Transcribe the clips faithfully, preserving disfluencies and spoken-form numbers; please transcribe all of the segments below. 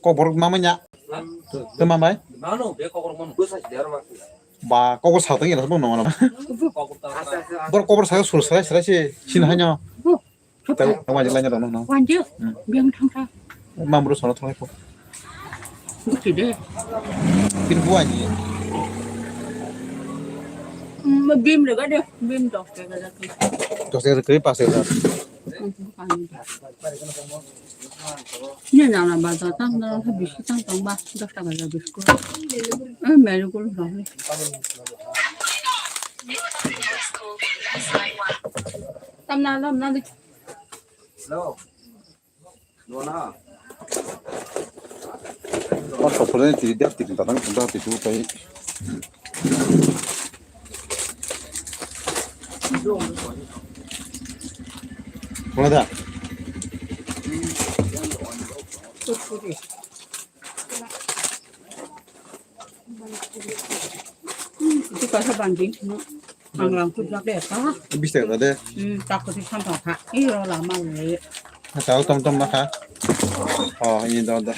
Kokborok ma manya. Tama bai? Ba kokbor sa tang ila bong nong. Bor kokbor sa sur srai srai si sin haino. Tang tang wajik laina dong nong. Wanjik. Hmm. Biang thang thang. Mamru sono thang ko. Buti de. Kin buani. Hmm, bim le ga de. Bim dok de ga de. Dok de kri pas de. Hmm, bukan. Ni nana bazar tang tang bisi tang tang ba, dos taka bazar biskut. Eh, meri gul dong. Tam na lam na di. Hello. Hello na. Mas kapore ti dia ti ta tang ta ti tu pai. Wala da. Itu kasa banding, no. Ang lang tu jak de ta. Bis taka de. Hmm, tak ko ti san ta. Iro la ma le. Ka ta tom tom na ka. Oh, ini da da.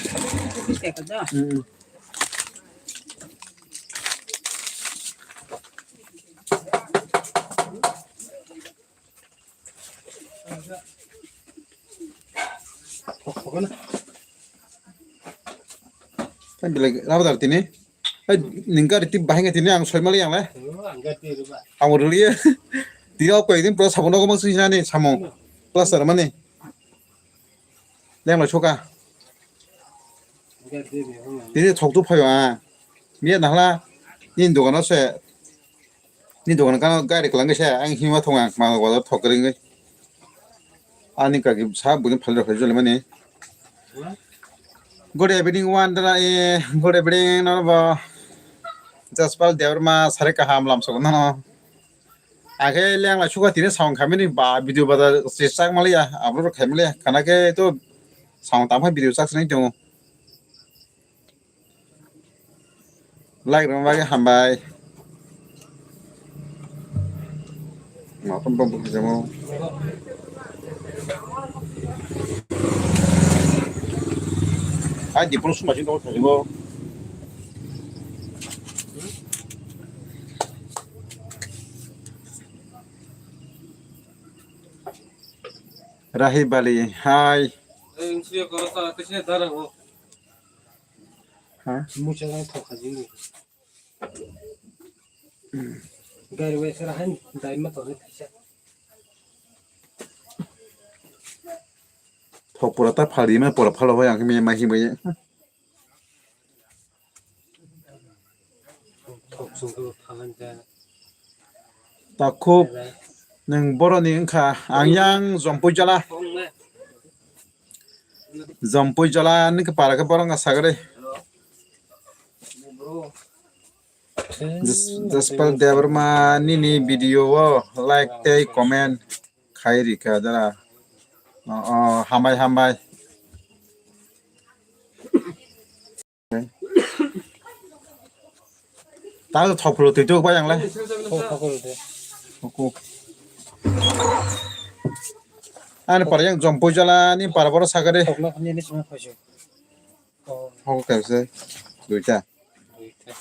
Bis taka da. Hmm. Kan bilai raba dar tini. Ai, ning gari tip bahai tini ang soi mali ang le. Ang rili. Tiga ko ekdin pro sabun ko mang sui sani samung. Plus tar mani. Leng lo choka. Tini thok tu phayo a. Miya nahla. Ni dogano se. Ni dogan kano gari kwlangwi se, ang hima thong ang ma wala thok ringwi. Ani kaki sa buni phalrok hai jole mani. Good evening, Wandra, eh, good evening, Norbo. Jaspal Debbarma, sare kaham lam sok nano. Age leng la suka tini sound khamini ba video bada se chak maliya, upload khai maliya. Kana ke to sound tam video chak sini to. Like rwna bagwi hambai. Mapan bang bukhi jamo. Ai di pun suma sini dong thajimo. Rahi Bali, hai. Mucha jang thok kha jini. Gari wai sara han dai ma toni thaisa. Thok pura ta phali ma pura phalo hoi ang me ma hi mai. Thok sung ko phalan ta. Takhuk nwng boroni wngkha, ang yang Jompui jala. Jompui jala ni para khe borok wngkha sagri. Jas-, Jaspal Debbarma nini video o like tei comment khai rikha jara. O, o, hambai, hambai. Ta thok phulo twi tok bai ang le. Thok, thok phulo de. Oku. Ani para yang Jompui jala ni para boro sagade. Thok na ni ni sima khoisu. Oh. Thok kaise. Duita. Duita.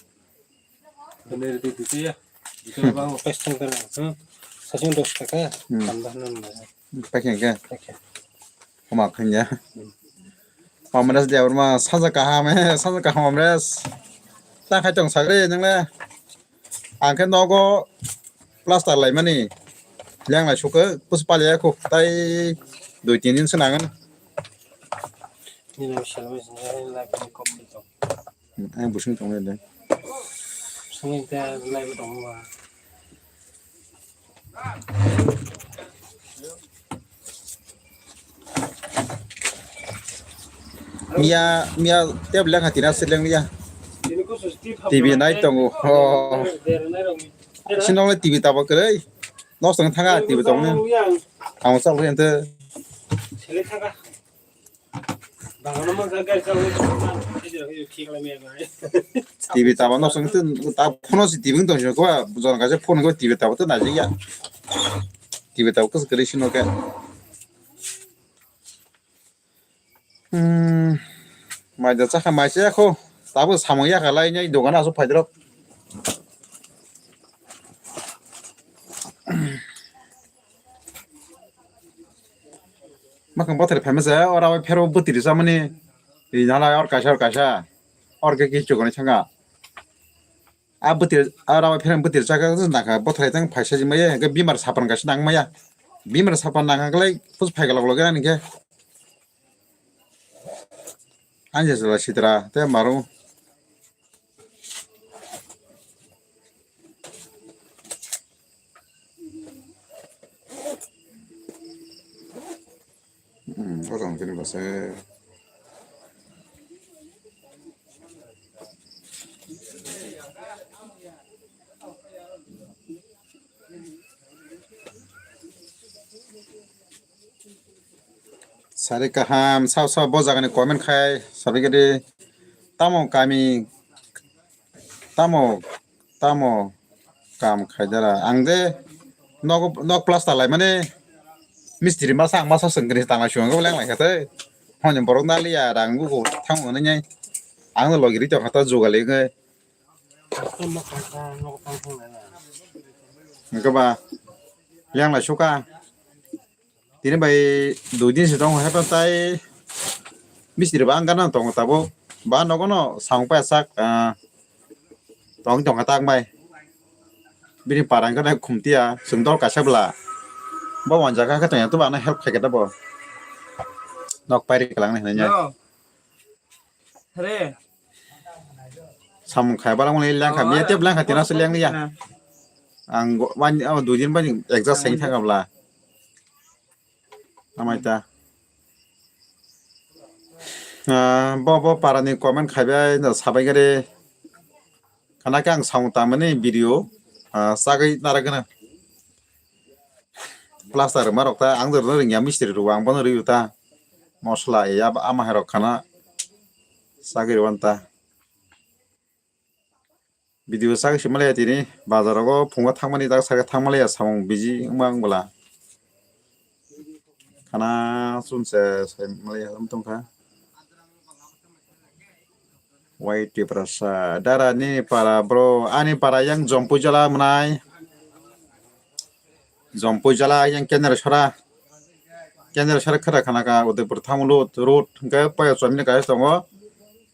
Bener di duita ya. Duita bang. Pes thang kana. Hmm. Sasing dos taka. Hmm. Tambah nan. Pakai ke? Pakai. Homa khanya. Amres Debbarma saja kaham he, saja kaham Amres. Ta khai tong sagre nang le. Ang khe nogo plaster lai mani. Yang lai suka pus pali aku tai dui tin din senangan. Ni lai selama senangan lai kok kok. Ang busing tong le. Sini ta lai tong ba. Miya, miya table yang hati nasi leng miya. T V nai tongo. Oh. Sinong le T V tabo kwrwi. Nos tong thanga T V tong ne. Ang sa lo ente. T V tabo no song tu ta phone si T V tong sio ko jon kaisa phone ko T V tabo to najik ya. T V tabo ko kri sino ke. Hmm. Mai da chakha mai cha kho. Tabo samung ya khalai nai dogan asu phaidrok. Makang bothor phaima se ora bai phero bwtwi rwchapmani. Ri nala or kaisa or kaisa. Or ke kichu gani thanga. A bwtwi ora bai phero bwtwi rwchakha nakha bothor tang phaisa jimaya. Ke bimar sapan kaisa nangmaya. Bimar sapan nangkha klai pus phai galok lok ani ke. Ani jala sitra te maru. Hmm, o tong kini bwse. Sari kaham, sao sao bo jagani comment khai, sabi gede, tamo kami, tamo, tamo kam khaidara. Ang de nok, nok plaster lai mane, mistri masa ang masa sengkri tang lai suang ko leng lai kate. Honi borok na liya rang gu thang nai. Ang de logi ri tong kata jugali ngai. Engke ba, yang lai suka. Tini bai dui din se tong hepa tai mistri ba ang gana tong tabuk ba nogo no samung paya sak, ah, tong tong tak mai. Bini parang gana khumtia sung dol kaisa bla. Bo wan jaga khe tong ya tu ba ano help khai khe bo. Nok pairi kalang ni hinanya. Yo. Hare. Samung khai bala muni lengkha miya tep lengkha tina se leng ya. Ang go- wan oh dui din bani exhaust seng thangabla. Amai ta. Ah, bo bo para ni comment khai bai no sabai gare. Kana khe ang samung tamani video ah, sagwi nara gana. Plaster rwma rok ta ang rwna rwngya mistri rw ang bono rw ta. Mosla ya ama hai rok khana sagwi rw ta. Video sagwi se malaya tini bazar rogo phungo thangmani tak saka thangmalaya samung biji wngma wng bwla. Khana chumse sai malaya wng tongkha. Wai Tiprasa dara nini para bro ani para yang Jompui jala mwnai. Jompui jala yang Kendra sora. Kendra sora khara khana ka Udaipur thamu lut road hingke paya chomni kaisa tongo.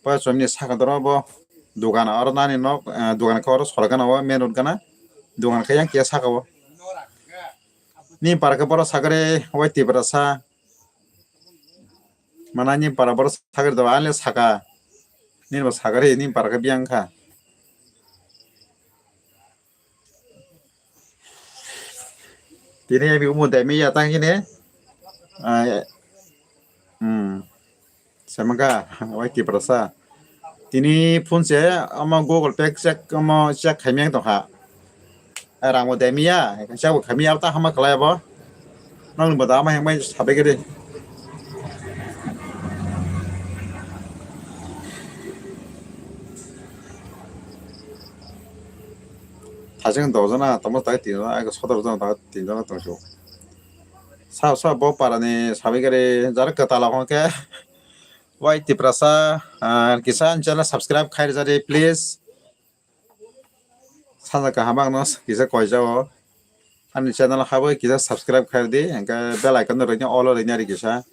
Paya chomni saka doro bo dogan oro nani nok dogan khe oro sora gana o main road gana. Dogan khe yang kiya saka o. Ni para khe boro sagare wai Tiprasa. Mana ni para boro sagari do ale saka. Ni bo sagari ni para ke biang kha. Tini abi umu dai mi ya tang kini. Ah, hmm. Semangka, wai Tiprasa. Tini phone se omo Google Pay check omo check khaimeng tongkha. Rangbo demiya, kaisa bo khamya ta hama khlai abo. Nang bo da ma hengmai sabai gede. Thajeng dojana, tamo tai tinjana, ai sodor jana, tai tinjana tongso. Sa sa bo parani sabai gede, jara kwtal hongke. Wai Tiprasa, ah, kisa ani channel subscribe khai rijadi, please. Sana kaham ang no kisa koijao. Ani channel habo kisa subscribe khai di, engke bell icon no rini all rini ari kisa.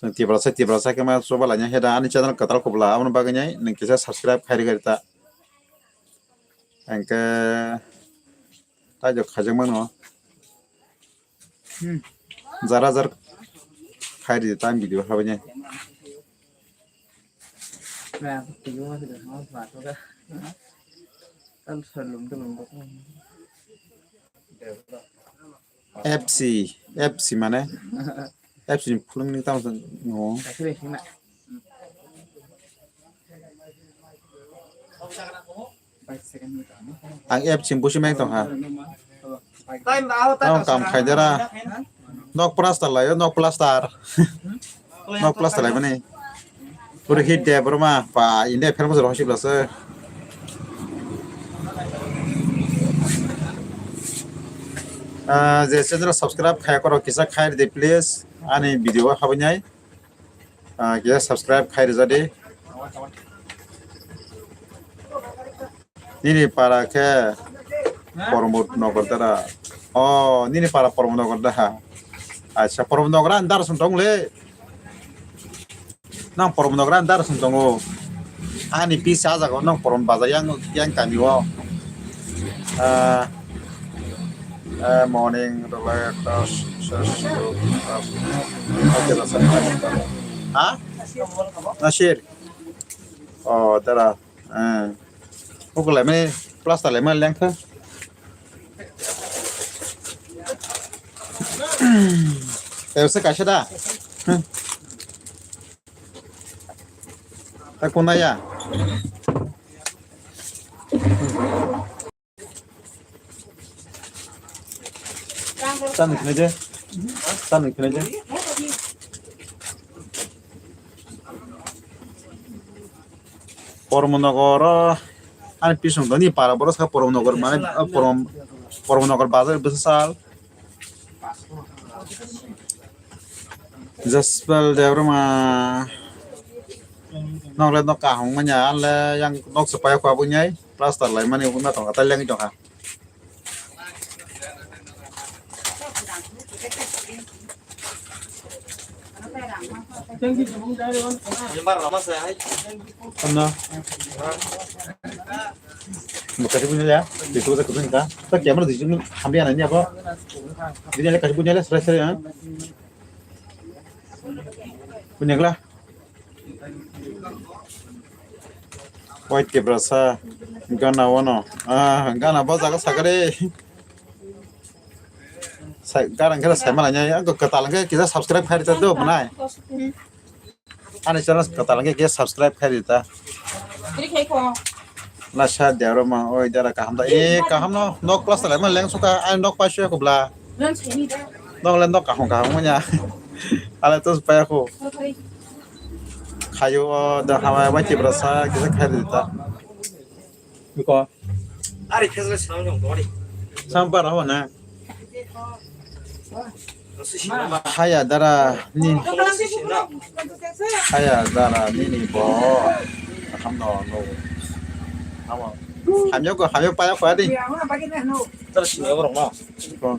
Chwng Tiprasa, Tiprasa khe ma choba laina heda ani channel kwtal kubla, aboni bagwi nai nwng kisa subscribe khai rwgwi ta. Engke taijo khajak mano. Hmm. Jara jar khai di time video habai nai. F C, F C mane? F C ni phulung ni tamo no. Ang F C busi mai tong ha. Tamo kam khai dera. Nok plaster layo, nok plaster. Nok plus talai mani. Pura hit de bro ma pa India fan bosor hosip lasa. Ah, je channel subscribe khai koro kisa khai de please. Ani video habinai. Ah, kisa subscribe khai rija de. Nini para khe Poromot Nogor dara. Oh, nini para Poromot Nogor daha. Acha, Poromot Nogor ani dara song tong le. Nang Poromot Nogor ani dara song tongo. Ani pisa jago nang Poromot bazar yang, yang kami o. Ah, eh, morning, rwlai ekta, ses, ses, ses. Ha? Nasir. Oh, dara. Eh. Ukulai mani plaster lai mani lengkha. Tebse kaisa da. Hmm. Ta kunaya. Tani khnaide. Tani khnaide. Pormonogoro ani pisong doni para boro sa Pormonogor mane, ah, Porom-, Pormonogor bazar bwsal. Jaspal Debbarma. Nokle nok kahung manya ale yang nok sepai aku abunai plaster lai mani huna tong atai lengi tongkha. Ano? Buka di punya ya, di tu kita kutu kita. Tak camera di sini, ambil anaknya apa? Di sini kasih punya lah, selesai ya. Punya lah. White Tiprasa gana wano. Ah, gana bo jaga sakare. Sa-, garang khe sai mala nya, ang kwtal khe kisa subscribe khai rita do, mwnai. Ani channel kwtal khe kisa subscribe khai rita. Lasa Debbarma, oi dara kaham da. Eh, kaham no, nok plus lai ma leng suka, ai nok pa shu ko bla. Nok le nok kaham kaham nya. Ale to pa ko. Khayo, o, da hawai, bai Tiprasa, kisa khai rita. Biko. Ari khesle sam jong dori. Sam par ho na. Haya dara ni. Haya dara ni ni bo. Ham no no. Hamo. Hamyo ko, hamyo pa ya ko adi. Tar sini borok no. Ko.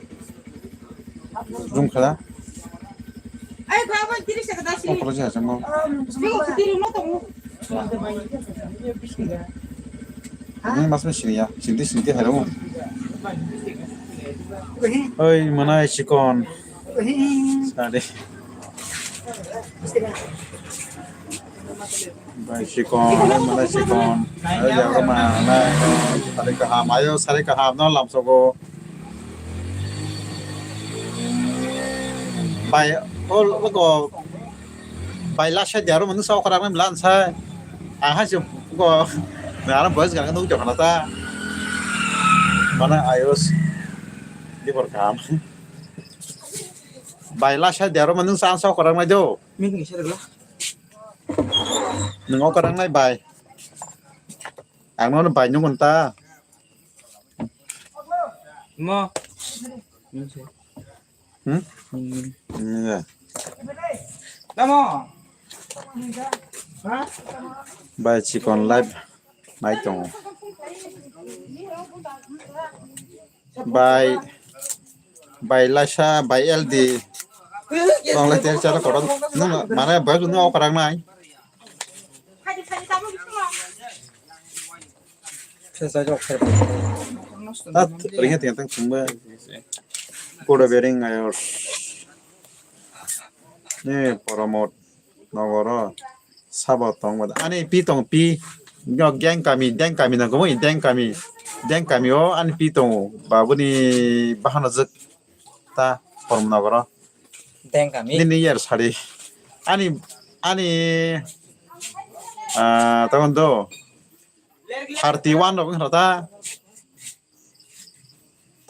Room khala. Ai, baba, tiris taka dasi. Ang pala siya, sangmo. Biko, tiris mo to. Ini mas mo sini ya, sini sini hai mo. Oi, mana sikon. Sade. Bai sikon, bai mana sikon. Ayo ya ko mana. Sare kaham, ayo sare kaham no lamsogo. Bai, ol ko bai last side aro manu sa okra nang lan sa. Aha se ko na boys gan nung jokna ta. Mana ayos di por kam. Bai last side aro manu sa sa okra nang do. Meeting sir la. Nung okra nang bai. Ang no bai nung ta. Mo. Hmm? Hmm. Iya. Tamo. Bai chikon live mai tongo. Bai, bai laisa, bai L D. Tong lai ter chara koron. Nung mana bai nung okra nai. Tat ringe tiang tang chungba. Koda bering ayos. Ni Poromot Nogoro sabo tong ba. Ani pi tong pi. Yo geng kami, deng kami nang komo, deng kami. Deng kami o ani pi tong. Babuni bahana jek ta Poromot Nogoro. Deng kami. Nini yar sari. Ani, ani, ah, tong do. Thirty one rok wngkha ta.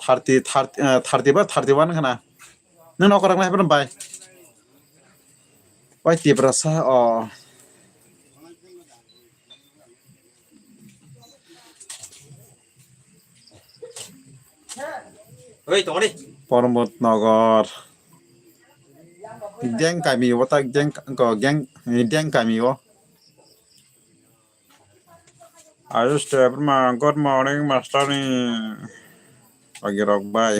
Thirty, thirty, eh, thirty ba thirty one wngkha na. Nini okra nai bai. Oi Tiprasa o. Oi, tongdi. Pormot Nogor. Geng kami o ta geng ko geng, geng kami o. Ayush Debbarma, good morning, master ni. Agi rok bai.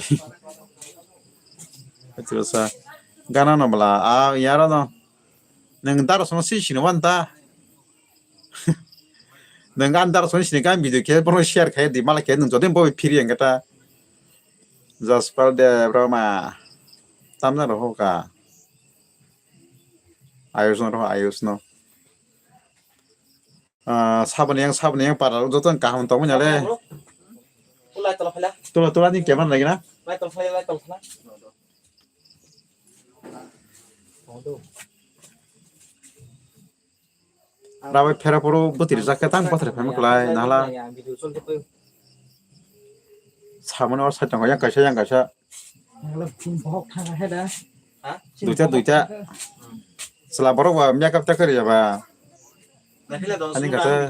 Achusa. Gana no bla, a yara no. Nang dar song si sini wan ta. Nang an dar song sini kan video ke, bono share khai di, mala ke nang jodi bo free yang kata. Jaspal Debbarma. Tamna roho ka. Ayush no roho, Ayush no. Ah, saboni yang, saboni yang para joto kaham tongmani ale. Lai tola phaila. Tola, tola ni camera lagi na? Lai tola phaila, lai tola phaila. Rabai phera phuru bwtwi rijak khe tang pathar phaima kwlai, nahala. Samani or side tongo, yang kaisa, yang kaisa. Duita, duita. Chwla borok ba makeup ta kwrwi ya ba. Ani kata.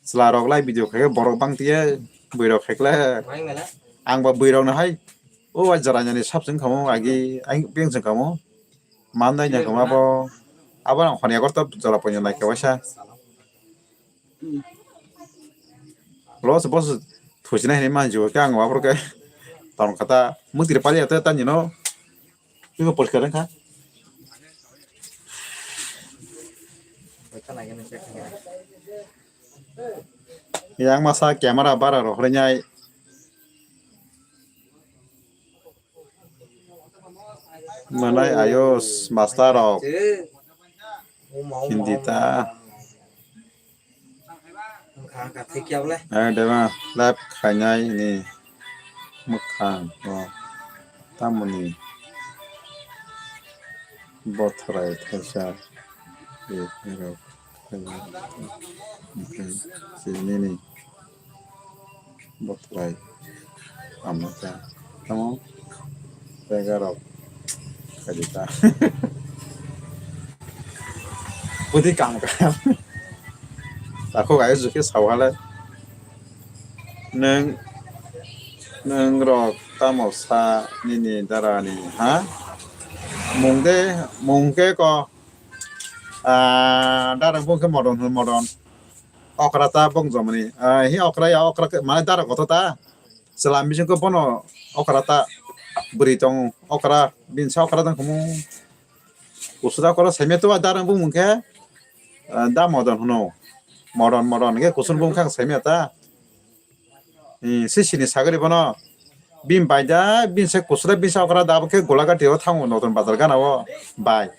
Chwla rok lai video khai borok bang tiya bwrwi rok khai kla. Ang ba bwrwi rok no hai. O wa jora ni sap sing khamu agi ang ping sing khamu. Mandai nya khamu abo. Abo ang khoni agor ta jora poino nai khe waisa. Los bos thujina hini manju khe ang wapor khe tong kata muktir pali ata ta nino twibo poriskar wngkha. Yang masa camera bara rohornyai. Manai ayos master rok. Hindi ta. Ang deba live khainai ni mwkhang o tamoni bothrai thaisa rok. Hwnkhe chini nini bothrai tamo kha tamo jaga rok khaidi ta. Bwdwi kam kha. Takhuk ayuk jukhe sawale. Nwng, nwng rok tamo sa nini dara ni ha? Mung de, mung khe ko, ah, dara bung khe modon, modon. Okra ta bung jomani. Ah, hi okra ya, okra khe, mane dara koto ta. Chwla bising khe bono okra ta bwrwi tong, okra, binsa okra tong khumu. Kusuda okra saimya to dara bung mung khe, ah, da modon hwno. Modon, modon khe kusur bung kha saimya ta. Hmm, si sini sagri bono. Bini bai da, bini se kusura, bini se okra da, abo khe Golagati o thango, Notun Bazar gana o bai.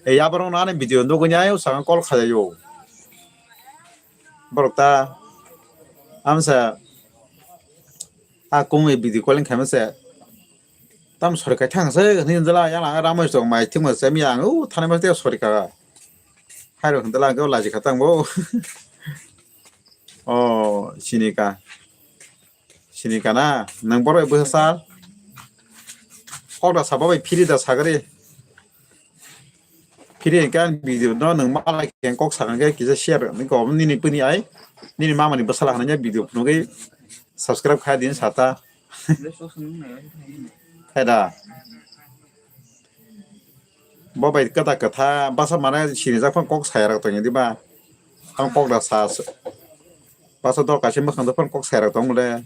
Ei, aborok no ani video nugwi nai, o saka call khajaio. Borok ta, amsa, a kung ei video calling khaima se. Tam sori kai thang se, hwnwi jala, yang ang ramai song mai thik ma se, mi ang, o thanai ma te sori ka. Hai rok hwn tala ang khe o laji kha tang bo. O, sini ka. Sini ka na? Nang borok bwsa sal? Kok da sabo bai phiri da sagri. Phiri hwnkhe ang video no nang malai khe kok sakha khe kisa share ni ko nini puni ai. Nini mama ni bwsala hwnwi video phunugwi subscribe khai din sata. Hai da. Bo bai kwta kwtha basa mane sinijak phano kok saya rok tongya diba? Ang kok da sa se. Basa dol kaisa mwkhang do phano kok saya rok tong le.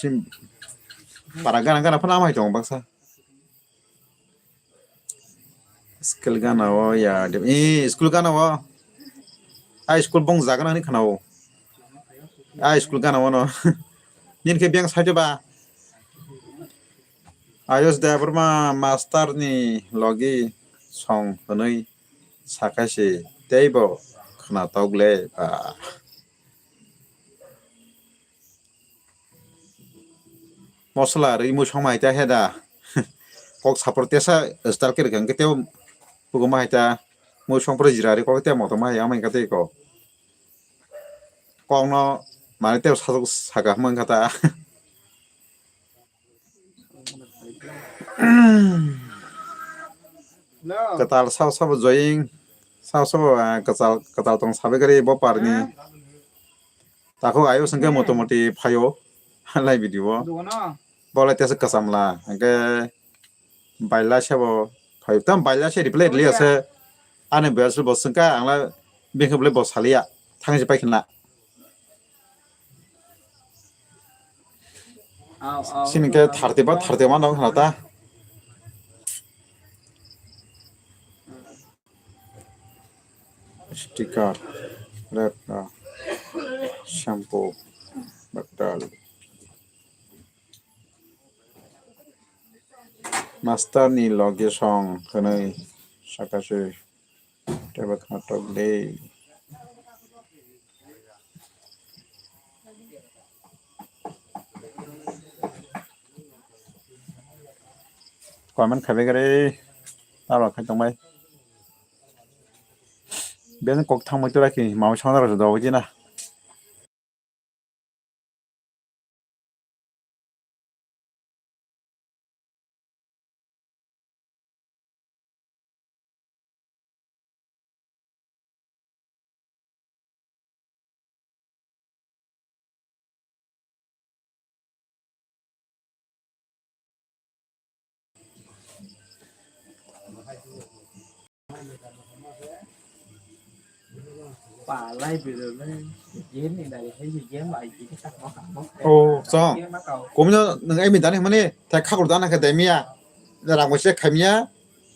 Sim para gana gana phano amai tong baksa. School gana o ya de. Eh, school gana o. Ai school bong jagana ni khana o. Ai school gana o no. Nini khe beng saito ba. Ayush Debbarma master ni logi song hwnwi sakha se teibo khwnatok le ba. Mosola rwi mui songma hai ta he da. Kok sapor tesa start khe rwkha hwnkhe tei buguma hai ta mui songpro jira rwi kok tei motom hai ama hwnkha tei kok. Kokno manwi tei sajwk saka hwnma wngkha ta. Kwtal sao sabo joying, sao sabo, ah, kwtal, kwtal tong sabai gari bo parni. Tako ayo sengke motamoti phaio, lai video. Bolai tesa kwcham la, hwnkhe baila sabo phai, tam baila se reply rwliya se. Ani bwswk bo swngkha, ang la bini khe belai bo saliya, thangwi se paikha na. Sini khe thirty ba thirty one wng khna ta. Sticker, rep, shampoo, bottle. Master ni loge song hwnwi sakha se teibo khnatok de. Comment khaibai gari taro khai tongbai. Bini kok thangbai tura ki mama songna rok dawi dina. Palai bwrwi le game ni dai hai game bai khe tak ma kamo. Oh, so. Game ma kau. Komino nang ai mi dani mani thai khakur dana khe dai miya. Rang bo se khamya.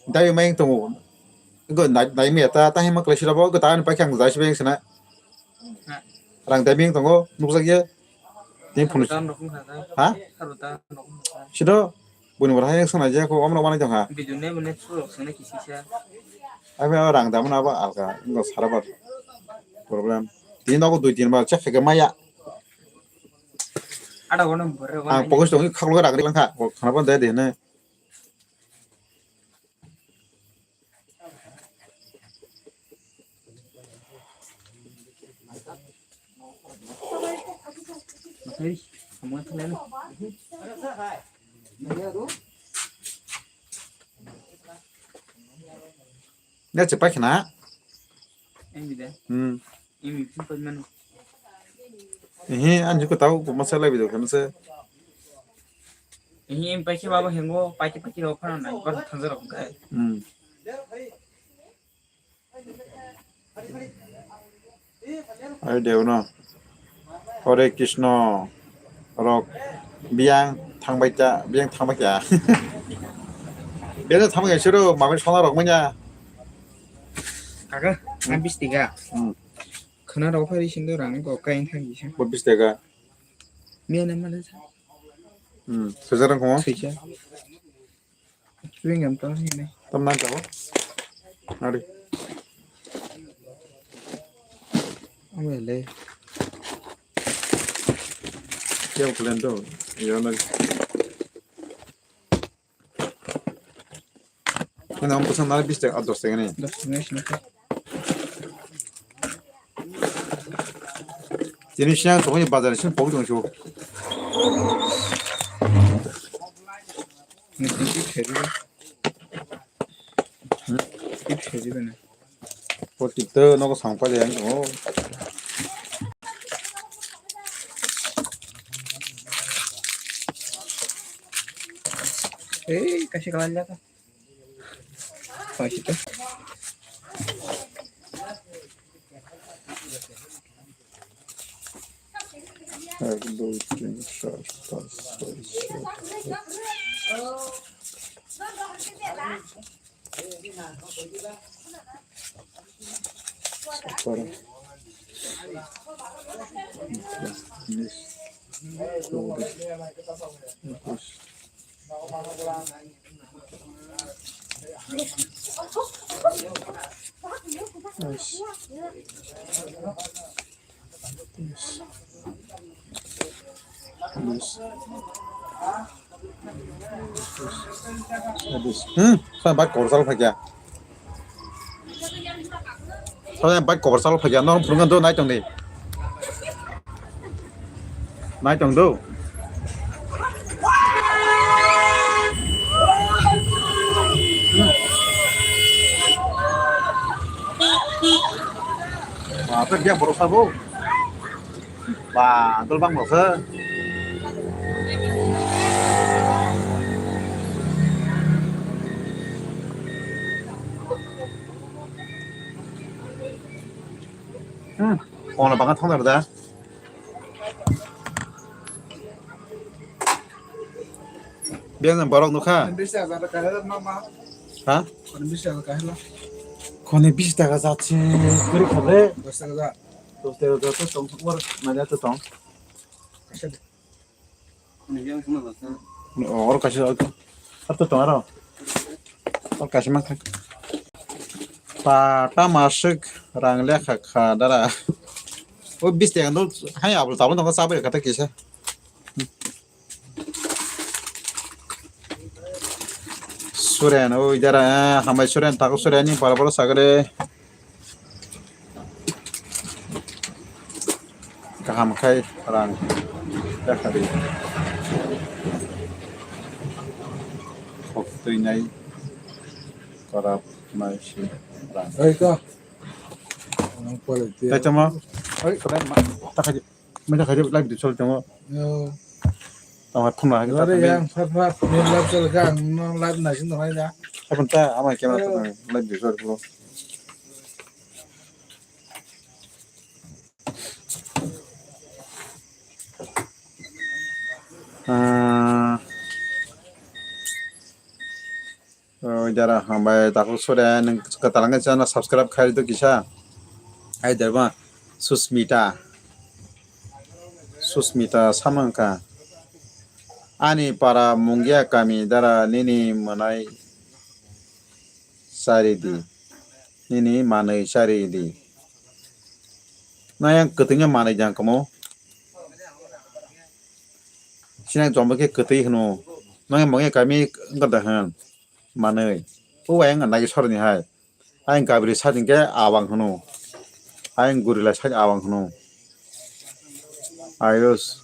Dai mai tongo. Go dai miya ta ta hima klai sira bo go ta ni pai khang dai sibai sina. Rang dai mi tongo nukjak ye. Tin phunu. Karutan rok wngkha kha. Ha? Karutan rok wngkha kha. Sido buni bora hai swnai je ko omrok manai tongkha. Video ne bune surok sene kisisa. Abi abo rang damna abo alka ngo sarabar problem. Tin nogo dui tin bar check khe maya. Ada kono bore kono. Ang pokis tongi khaklo rang ri langkha. Ko khana ban dai de ne. Ne chepai khna. Emi de. Hmm. Emi pun pai manu. Ehe, anju ko tau ko masa lai video khana se. Ehe, emi pai khe baba hengo, pai khe pai khe rok khana nai, bar thansa rok kai. Hmm. Ai deuno. Hare Krishna rok biyang thangbai ta, biyang thangbai kya. Biyang thangbai kya siro mami sona rok manya. Kaga, hmm. Ang bis tiga. Hmm. Khana rok phari sindo rang ko kain thang gisa. Bo bis tiga. Miya na mala sa. Hmm. Sejarang ko. Seja. Swing em to hini. Tam na jago. Ari. Amele. Kya plan to? Yo na. Ina ang pesan nari bis taka, ah, dos taka ni. Dos taka ni sini. Tini siang tongoi bazar sini pok dong sio. Ni tip seri. Tip seri bana. O tip to nogo sang pa jayang tong o. Eh, kasih kalah lihat. Kasih tu. এক, দুই, তিন, চার, পাঁচ, ছয়, সাত, আট। সতেরো। উনিশ, কুড়ি, একুশ। Hmm, sa bike cover sal phakya. Sa bike cover sal phakya. Nong phurungan do nai tong di. Nai tong do. Hmm. Apa dia borok sabo? Ba, dol bang borok se. Hmm, ono bang thong da. Biang borok nukha. Bis hajar kahela mama. Ha? Kon bis hajar kahela. Kone bis taka jatse kuri khale. Dos taka ja. Dos taka ja to tong, or manya to tong. Kaisa de. Ni biang sima basa. Ni or kaisa to. Ar to tong aro. Or kaisa mang thang. Pata masuk rang lekha kha dara. O bis taka no hai abul tabul tong sabai kata kisa. Suren, o idara, eh, hambai Suren, tako Suren ni para para sagre. Kaham khai rang. Yakhari. Khok twi nai. Korap nai si rang. Oi ka. Ang pala dia. Tai tama. Oi. Suren ma. Takai. Meda khaidi live di chol tongo. Yo. Tama thumna hagi Lori tatami. Yang fat fat ni live chol ka ang no live na sin dong da. Apa ta ama camera Yo. Tatami live di chol ko. Ah. O, jara hambai, takhuk sore, nwng kwtal wngkha channel subscribe khai rwdi kisa. Hai derma, Susmita. Susmita samwng wngkha. Ani para Mungia kami dara nini mwnai chari di. Nini manwi chari di. Nayang kwtwino manwi jang kamo. Sinang chombo khe kwtwi hwno. Nang Mungia kami wngkha da hwn. Manwi. O ayang nagi sorni hai. Ayang kabri side hwnkhe awang hwno. Ayang gorilla side awang hwno. Ayos.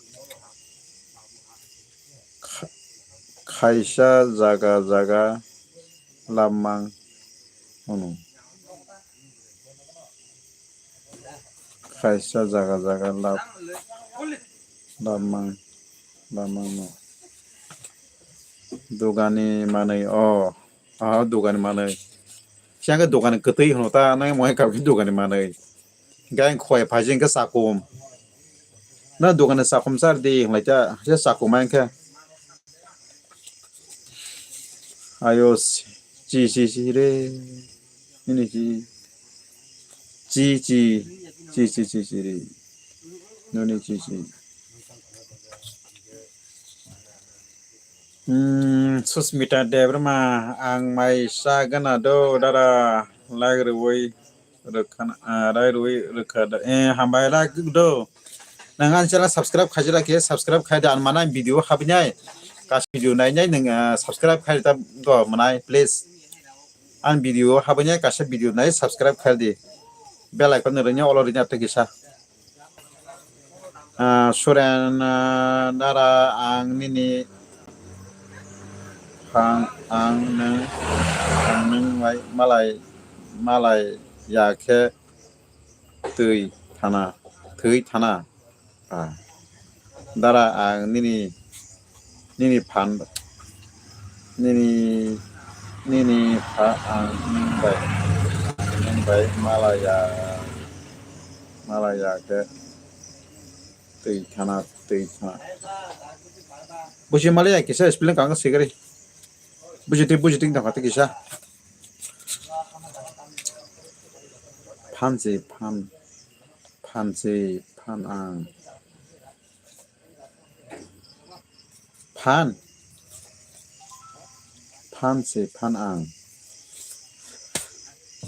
Kha-, khaisa jaga jaga labmang hwno. Khaisa jaga jaga lab, labmang, labmang no. Dugani manwi o, ah, dugani manwi. Siya khe dugani kwtwi hwno ta, nang mohe kabwi dugani manwi. Gang khoi phaji hwnkhe chakum. Na dugani chakum char di hwnlai ta, se chakum hwnkhe. Ayo, chi, chi, chi re. Nini chi. Chi, chi. Chi, chi, chi, chi re. Nini chi, chi. Hmm, Susmita Debbarma, ang mai sa gana do, dara, like rwui. Rwkha, ah, rai rwi rwkha da. Eh, hambai rai do. Nang ani channel subscribe khaijak khe subscribe khai da. Ang mana video habinai. Kas video nainai nang, ah, subscribe khai da do manai, please. Ang video habinai kasa video nai subscribe khai di. Bell icon rwnya olo rwnya ta kisa. Ah, Suren, ah, dara ang nini phang ang nung, ang nung bai malai, malai ya khe twi thana, thwi thana. Ah, dara ang nini, nini phan, nini, nini pha ang nung bai, nung bai malai ya, malai ya khe. Twi thana, twi thana. Buji mali ya kisa spelling kang sigari. Buji twi, buji twi thang kata kisa. Phan si, phan. Phan si, phan ang. Phan. Phan si, phan ang.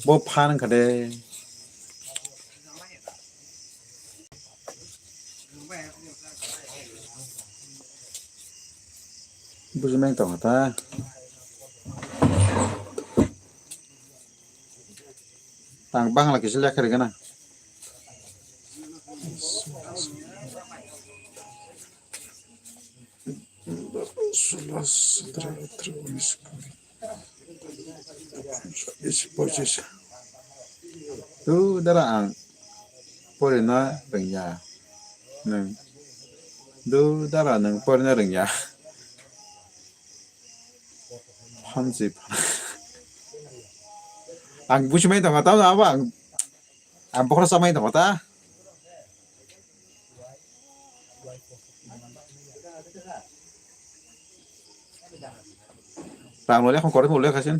Bo phan kade. Bujimai tong ta. Tang Bangla kisa lekha rwgana. Solas, sotro, atro, unis, kuri. Bis, pochis. Tu dara ang. Porina rwngya. Nwng. Du dara nwng porina rwngya. Hamsi. Ang buchimai tongo, tamo abo ang, ang bokhorok chamai tongo ta. Rang lole khong koroi phuloi khasin.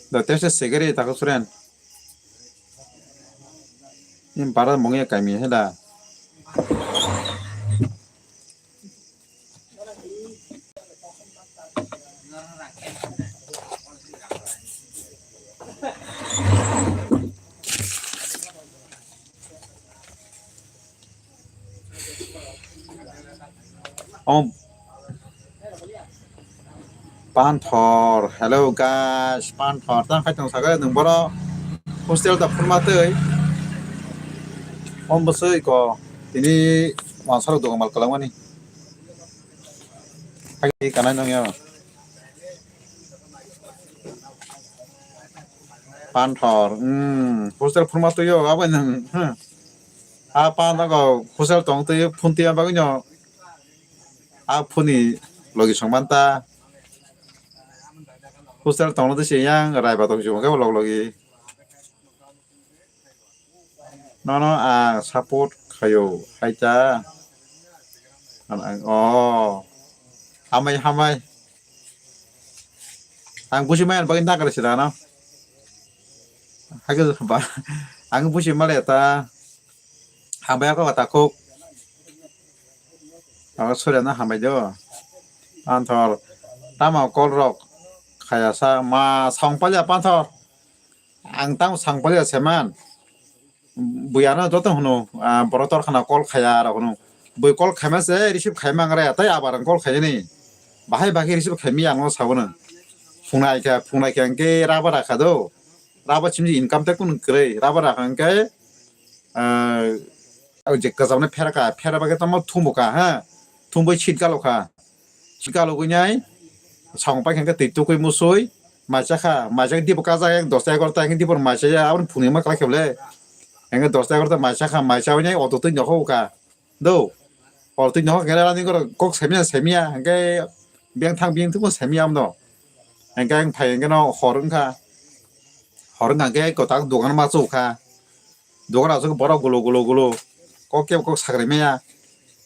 Da tesa segeri tako suren. Ini para mungya kami heda. Om. Panthor, hello guys, Panthor, tang khai tong sagai nung boro hostel da phunma tei. Om bosoi ko, tini wansaro dogo mal kalang mani. Hai kanai nung ya. Panthor, hmm, hostel phunma tei yo, abo nung, hmm. A Panthor ko hostel tong tei phun tei bagwi no. A phuni logi songmanta. Hostel tongno de se yang raiba tong simo kebo log logi. Nono ang support khayo haita. Ang, oh. Hamai, hamai. Ang busi maya bagwi nakar sida no. Hage ba. Ang busi male ta. Hambai ako kata kuk. Abo surya no hambai do. Panthor. Tamo call rok. Khaya sa ma song palya Panthor. Ang tamo song palya seman. Bui ano joto hunu, ah, boro tor khana call khaya rok hunu. Bui call khaima se receive khaima ang raya tai abar ang call khaya ni. Bahai bahai receive khaimi ang no sabo no. Phunai kha, phunai kha angke raba rakha do. Raba chimji income te kun kwrwi. Raba rakha angke, ah, o je kwcham no phera kha, phera bagwi tamo thumo kha, ha. Thumbai seat galo kha. Sikalo gwnai, samung paikha khe twi tukui musui, mai chakha, mai chakha dibo kajak ek dosta egarota hwnkhe dibo mai chaya, aboni phunui ma kwlai khe bole. Hwnkhe dosta egarota mai chakha, mai chaui nai auto twi nokhok kha. Do, auto twi nokhok khe rani goro kok saimya, saimya, hwnkhe biyang thang biyang thukbo saimya amno. Hwnkhe ang phai hwnkhe no hor wngkha. Hor wngkha khe kwtal dogan ma chukha. Dogan aswk borok gulo gulo gulo. Kok kebo kok sakrai maya.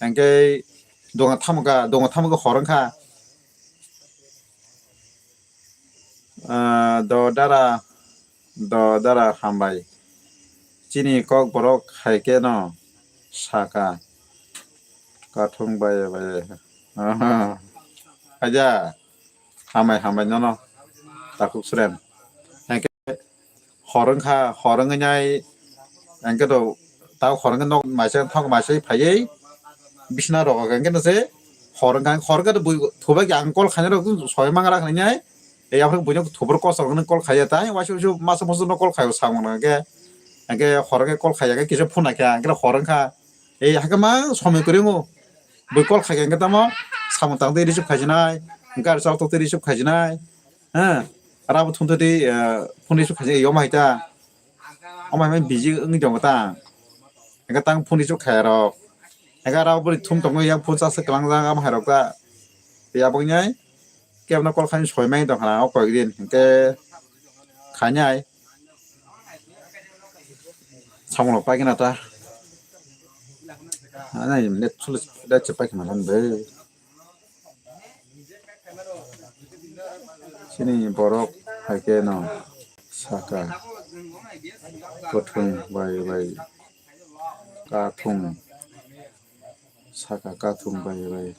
Hwnkhe dogan thamoka, dogan thamoka hor wngkha. Ah, do dara, do dara hambai. Chini kok borok hai khe no saka. Kathung bai bai. Aha. Aja. Hambai, hambai nono. Takhuk Suren. Hor wngkha, hor wngwi nai, hwnkhe to tao hor wngkhe nok maisa thok maisa phaiwi bisna rok hwnkhe no se hor wngkha, hor wngkhe to bui thubai khe ang call khainai rok soi mangra hwnwi nai, ei aphuru buino thubur kosor hwnwi call khaiya tai, waisa waisa masa musu no call khaio samung hwnkhe, hwnkhe hor wngkhe call khaiya khe kisa phone naikha, hwnkhe hor wngkha, ei hakhe mang somoi kwrwi wngo, bui call khaikha hwnkhe tamo samung tang twi receive khaijinai, gari chal tok twi receive khaijinai, ha, rabo thum twi, eh, phone receive khaijinai, yom hai ta. Omo hai busy wngwi tongo ta. Hwnkhe tang phone receive khaiya rok. Hwnkhe aro bwrwi thum tongo yang phone charge se kwlangjak amo hai rok ta. Tei abo wngnai kebo no call khaini soi mai tongkha na o koi din hwnkhe khainai. Samung rok paikhe na ta. Ano net sulu net se paikhe na bai. Chini borok hai khe no saka kwthwng bai bai kathwng saka kathwng bai bai.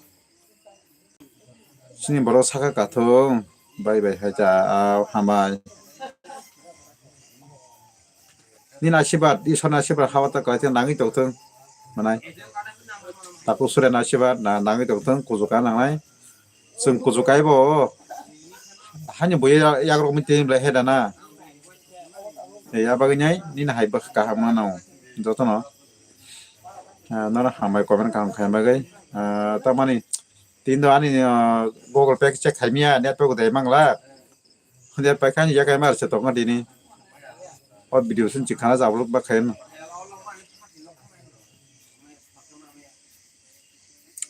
Chini borok saka kathwng bai bai hai ta, ah, hambai. Nini asibad, Iswrni asibad hawa ta kwlai nangwi tongthwng, manai. Takhuk Suren asibad na nangwi tongthwng, kuchuk ka nangnai. Chwng kuchuk kaibo, haino buya yagrok mui tini belai heda na. Ya bagwi nai, nini hai bwkha kaham mano, jotono. Ah, nono hambai comment kaham khaima bagwi. Ah, tamani, Tini do ani, ah, Google Pay check khaimya, network dai mangla. Hwnwi paikha ani yakai mar se tongma dini. O video sin chikhana jabruk ba khayan.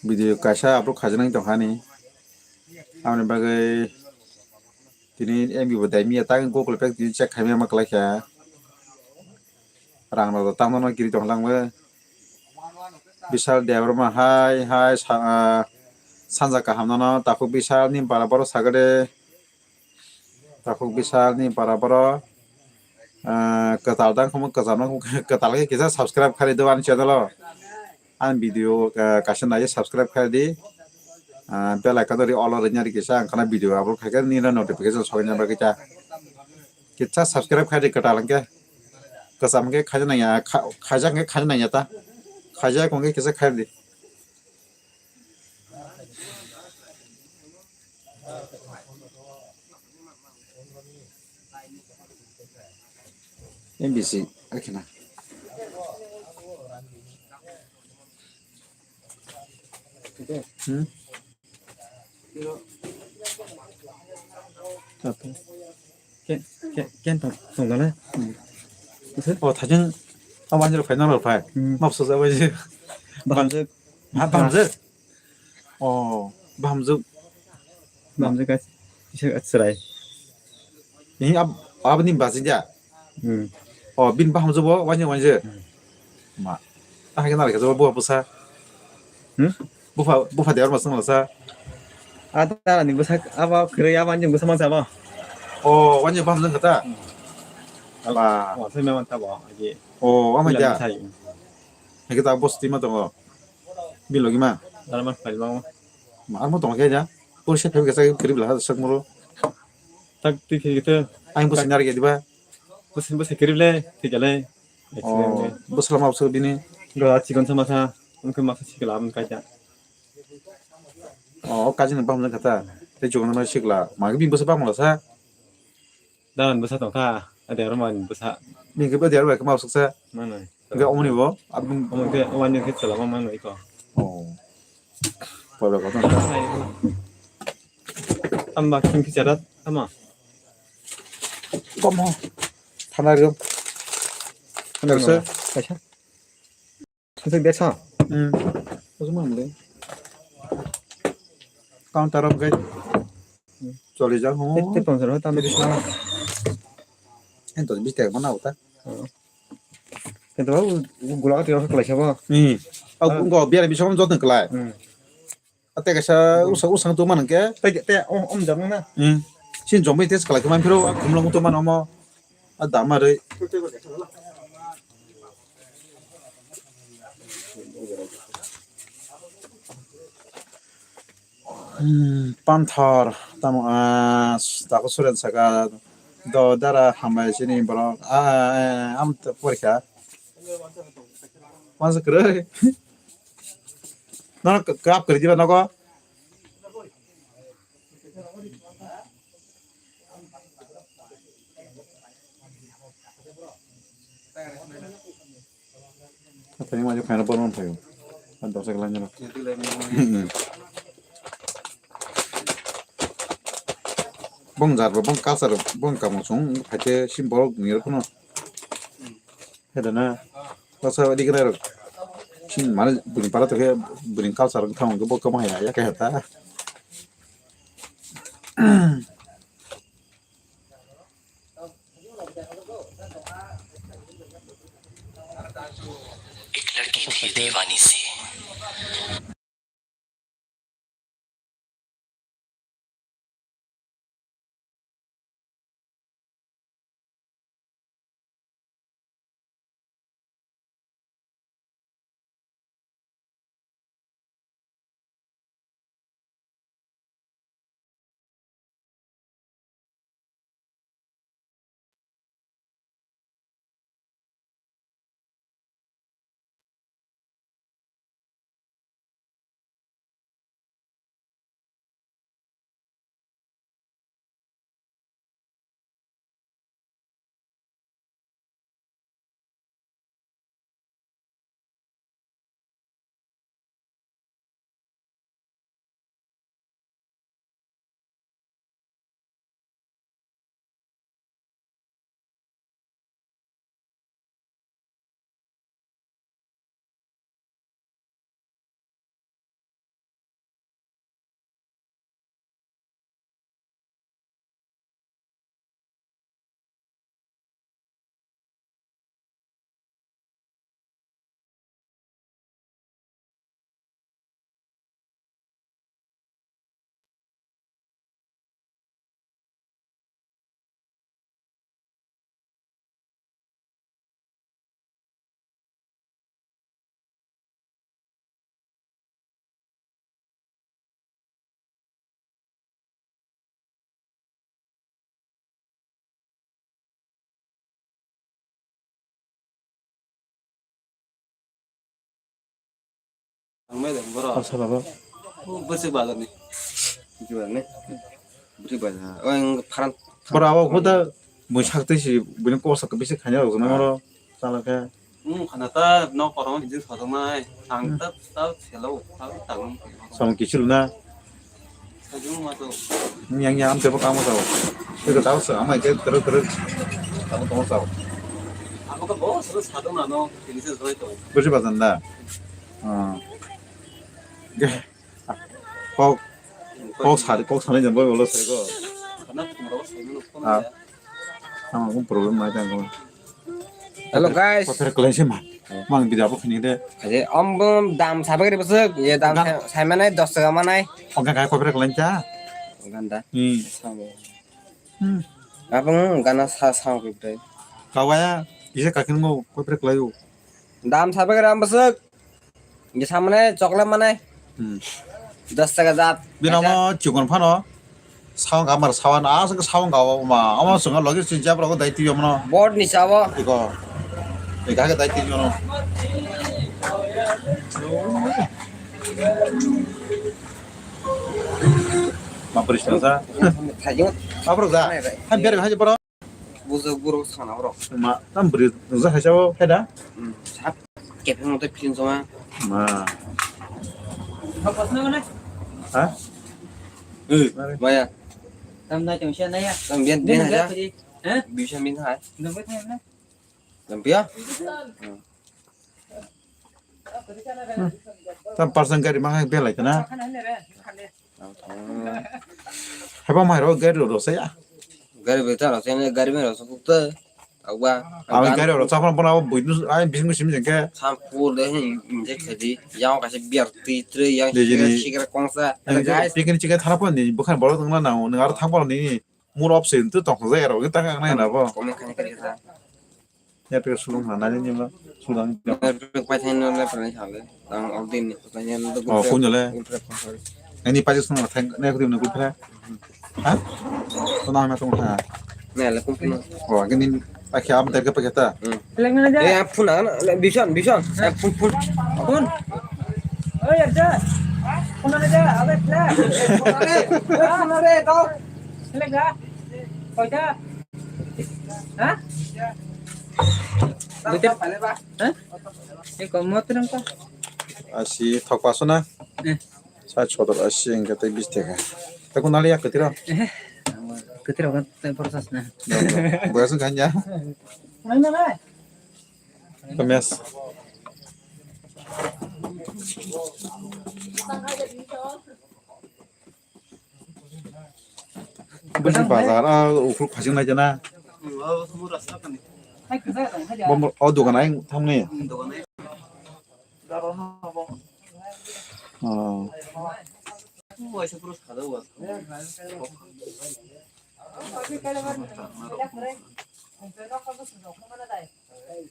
Video kaisa upload khajaknai tongkha ni. Aboni bagwi tini M B bo daimya tang Google Pay tini check khaimya ma kwlaikha. Rang rok tangma no kiri tonglang bo. Bishal Debbarma hai hai sa-, ah, sanja kaham no takhuk Bishal ni bara borok sagade. Takhuk Bishal ni para borok, ah, kwtal dang khumui kwcham no khumui kwtal khe kisa subscribe kharwi do ani channel o. Ani video, ah, kaisa nai subscribe kharwi di. Ah, bell icon ri all o rinani kisa ang khana video upload khaikhe nini notification sokna bagwi ta. Kisa subscribe kharwi di kwtal hwnkhe. Kwcham hwnkhe khaina nangya, kha-, khaijak hwnkhe khaina nangya ta. Khaijak hwnkhe kisa kharwi di. M B C, okay na. Hmm? Apa? Ken, ken, ken tong, tong dole? Hmm. Ise? Oh, thajin, oh, wanjir phai, nang phai. Hmm. Map susa wanjir. Bahamjwk. Ha, bahamjwk? Oh, bahamjwk. Bahamjwk ka, ise ka chwrai. Ini ab-, aboni baji dia? Hmm. Oh, bin bahamjwk bo, wanjir, wanjir. Hmm. Ma. Ah, kena lagi, coba buah pusa. Hmm? Bupha, bupha Debbarma song lasa. Ada ni bwsa abo kwrwi abo ani bwsa mansa abo. Oh, wani bam jang kata. Hmm. Ba. Oh, sai memang tabo aje. Oh, ama ja. Sai. Hake ta boss tima tongo. Bilogi ma. Dara ma phai ba. Ma armo tongo khe ja. Pur se phai kasa kwrwi bla sak moro. Tak twi khe khe. Ang bwsa nar ge diba. Bwsa bwsa kwrwi le, twi jale. Oh, bwsla ma bwsa bini. Ga chikon sama sa, mungkin masa sikla am kaja. Oh, o kaji ni bam jang kata. Tei chukon ma sikla. Magi bini bwsa bam la sa. Dalan bwsa tong kha. Ade aro man bwsa. Ni ke ba diar ba ke ma suksa. Mana? Ga omni bo. Abun omni ke, omni ke chala ma mano iko. Oh. Pablo ko. Amma king kicharat ama. Komo. Thana rio. Thana rio. Kaisa. Thajak de sa. Hmm. Kaisa mang de. Counter of gate. Choli jak ho. Te ponsar ho tam de sa. Ento bis tak mana uta. Kento gula ka tiro kalai sabo. Hmm. Au go biar bisong jotno kalai. Hmm. Ate kaisa usa, usang tongma nang khe. Te, te, om, om jang na. Hmm. Sin jombai test kalai khe man phiro, khumlong tongma nang mo. A dama rwi. Hmm, panthor, tamo, ah, tako suren saka, do dara hambai sini borok, ah, eh, am to porikha. Masa kwrwi. Nono kwrap kwrwi diba nogo? Hathai ni maju khaina borok phaio. Dosa khe lainai rok. Bong jar bo, bong culture, bong kamung sung phaikhe sim borok ni rok no. Heda na. Dosa di khe rok. Sim mane bini para to khe bini culture wng thang bo kamo ya, ya khe ta. एक लड़की थी दीवानी सी। Ang mai dong, boro. Asa baba. Oh, bwswk bazar ni. Bwswk bazar ni. Bwswk bazar. Oh, ang pharan. Boro abo huda mui sak twi si bini kok sak bisi khanya rok na boro chala khe. Hmm, khana ta nok korong jin sodong nai. Ang ta ta selo ta ta. Samung kichil na. Sajung ma to. Yang yang am tebo kamo sao. Tebo tao sao, amai ke terus terus. Tamo tamo sao. Abo ka bo sero sadong ano, ini se soi to. Bwswk bazar da. Ah. Kok, kok sari, kok sari jembo bolo sai ko. Karena pungro sai mano phone Ah. ya. Sama pun problem mai tang ko. Hello, guys. Koper kelain sih mah. Mang bida apa kini deh. Aje om bom dam sabe kiri besek, ye dam Dam. Sa-, sai manai dos taka manai. Oke kai koper kelain cha. Ganda. Hmm. Sama. Hmm. Apa ngu gana sa sa kiri. Kawaya, bisa kakin mau koper kelayu. Dam sabe kiri am besek. Ge samane chocolate mane. Hmm. Dos taka jat. Bino mo chikon phano. Sawang gamar sawan a sing sawang gawa ma. Ama sunga logi si jabra ko dai tiyo mano. Board ni sawo. Iko. Ega ga dai tiyo mano. Ma pris na sa. Thajin. Abro ga. Han ber ha bro. Bujak borok sana borok. Ma, tam bwrwi wngjak hai sabo, hai da? Hmm, sap kepeng moto film soma. Ma. Ha? Eh, maya. Tam nai tong sia nai ya. Tam bian, bian aja. Ha? Bisa min hai. Nang bai thai na. Tam pia. Hmm. Hmm. Tam parsan gari ma hai belai kana. Haiba mai ro gari ro saya. Gari bai ta ro saya gari mai ro sukuk ta. Agba. Ami gari ro chapang pona bo buidus ai bising bising jengke. Sampur de hin injek khadi. Yang kasi biar titri yang Dejini. Sikra sikra kongsa. Guys. Piknik chike thara pon ni bukan borok tongna nang nang aro thang pon ni. Mur option tu tong jai ro ta nang na bo. Komen khani kari kha. Network sulung na nani ni ma sulang. Network paithai no le pranai sale. Ang already ni paithai no le. Oh, kun le. Ani paithai sung na thang ne kudi ne kudi. Ha? To na ma tong ha. Ne le kun kun. Oh, gini pakai am ter ke pakai ta. Hmm. Eh, ang phone na, le bison, bison. Eh, phone, phone. Phone. Oh, ya ja. Phone na ja, abe phone. Phone na re, to. Selek ga? Koita? Ha? Duita pale ba? Ha? Eko motrang ka? Asi thok paso na? Eh. Sa chodor asi engke tei bis taka. Tako nali ya ketira? Eh. Ketira kan tei proses na. Boyas kan ya? Mana na? Kemes. Bwswk bazar, ah, ukhuk phasing nai jana. Bo mo-, o dogan ayang thangni. Oh.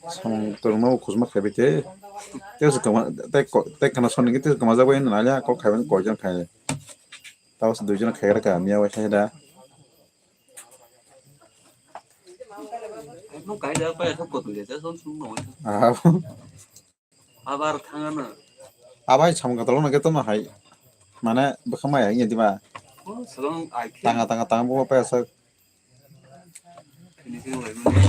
Samung torma o khosma khlaibai tei. Tei se kwma, tei ko-, tei khana sonni tei kwmajak bai nai ya, kok khaibai koi jon khai. Tao se dui jon khai rwkha, miya bai khai da. Ah. Abar thangano. Abai samung katalo na keto no hai. Mane bwkha maya wngya diba? Oh, selong ai khe. Tanga, tanga, tanga bo pa sak. Finishing wai mani.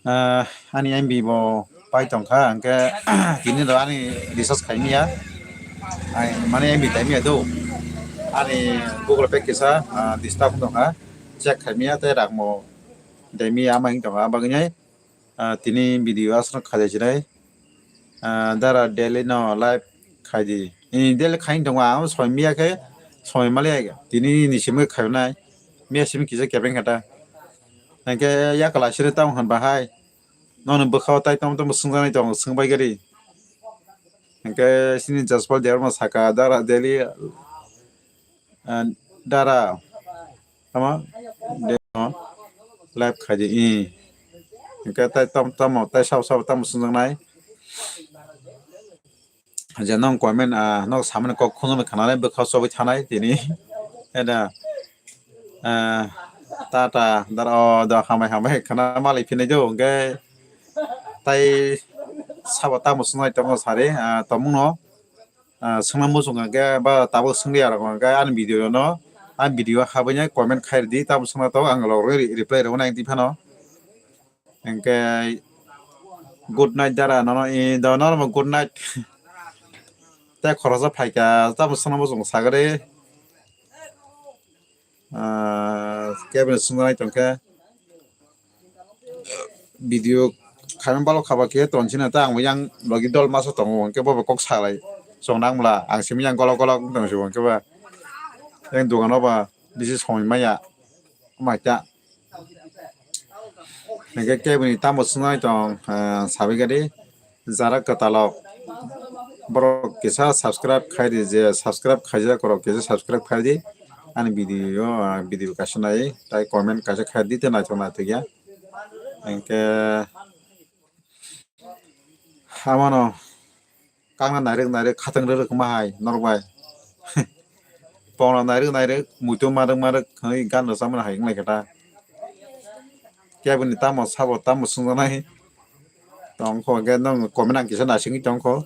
Ah, ani M B bo pai tongkha, hwnkhe tini do ani recharge khaimya. Ai, mane M B taimya do. Ani Google Pay kisa, ah, disturb tongkha. Check khaimya tei rangmo daimya ama hing tongkha. Abagwi nai, ah, tini video aswk khajaijinai. Ah, dara daily no live khaidi. Ni daily khain tongo, ang soi miya khe soi mali tini ni simi khainai. Miya simi kisa kebeng kata. Hwnkhe yakla siri tamo hwn bahai. Nono bwkhao tai tamo tamo swngjaknai tongo, swngbai gari. Hwnkhe sini Jaspal Debbarma saka dara daily, ah, dara tamo de-, live khaidi i. Hwnkhe tai tam-, tamo tai sabo sabo tamo swngjaknai. Je nong comment, ah, nok samani kok khunjak khanai bwkha chobwi thanai tini. Eda, ah, tata dara o da hambai hambai khana malik phinai do hwnkhe tai sabo tamo swngnai tamo sari, ah, tomungno, ah, swngna muchung hwnkhe ba tabuk swngli arok hwnkhe ani video no, ani video habwi nai comment khairidi tamo swngna tongo ang logwi reply rwna nang di phano. Hwnkhe good night dara, nono i do nono good night. Tei khoroksa phaikha, tamo swngna muchung sagari. Ah, kebeng swngjaknai tongkhe video khaimani balo khaba khe tonsina ta ang yang logi dol masa tongo hwnkhe bo kok salai chong nang mla ang simi yang golok golok wng tong sio hwnkhe ba yang dogano ba bisi somoi maya. Maita. Hingke kebini tamo swngnai tong, ah, sabai gadi. Jara kwtalok. Borok kisa subscribe khai di, je subscribe khaijak rok kisa subscribe khai di. Ani video, ah, video kaisa nai, tai comment kaisa khai di, tei naithok naithok ya. Hingke Hamano kangna nairwk nairwk khatang rwrwk ma hai norok bai. Pongna nairwk nairwk muitu marwk marwk hwnwi gan rwchapmani hai wnglaikha ta. Keboni tamo sabo tamo swngjaknai tongkho hwnkhe nwng comment ang kisa naisingwi tongkho.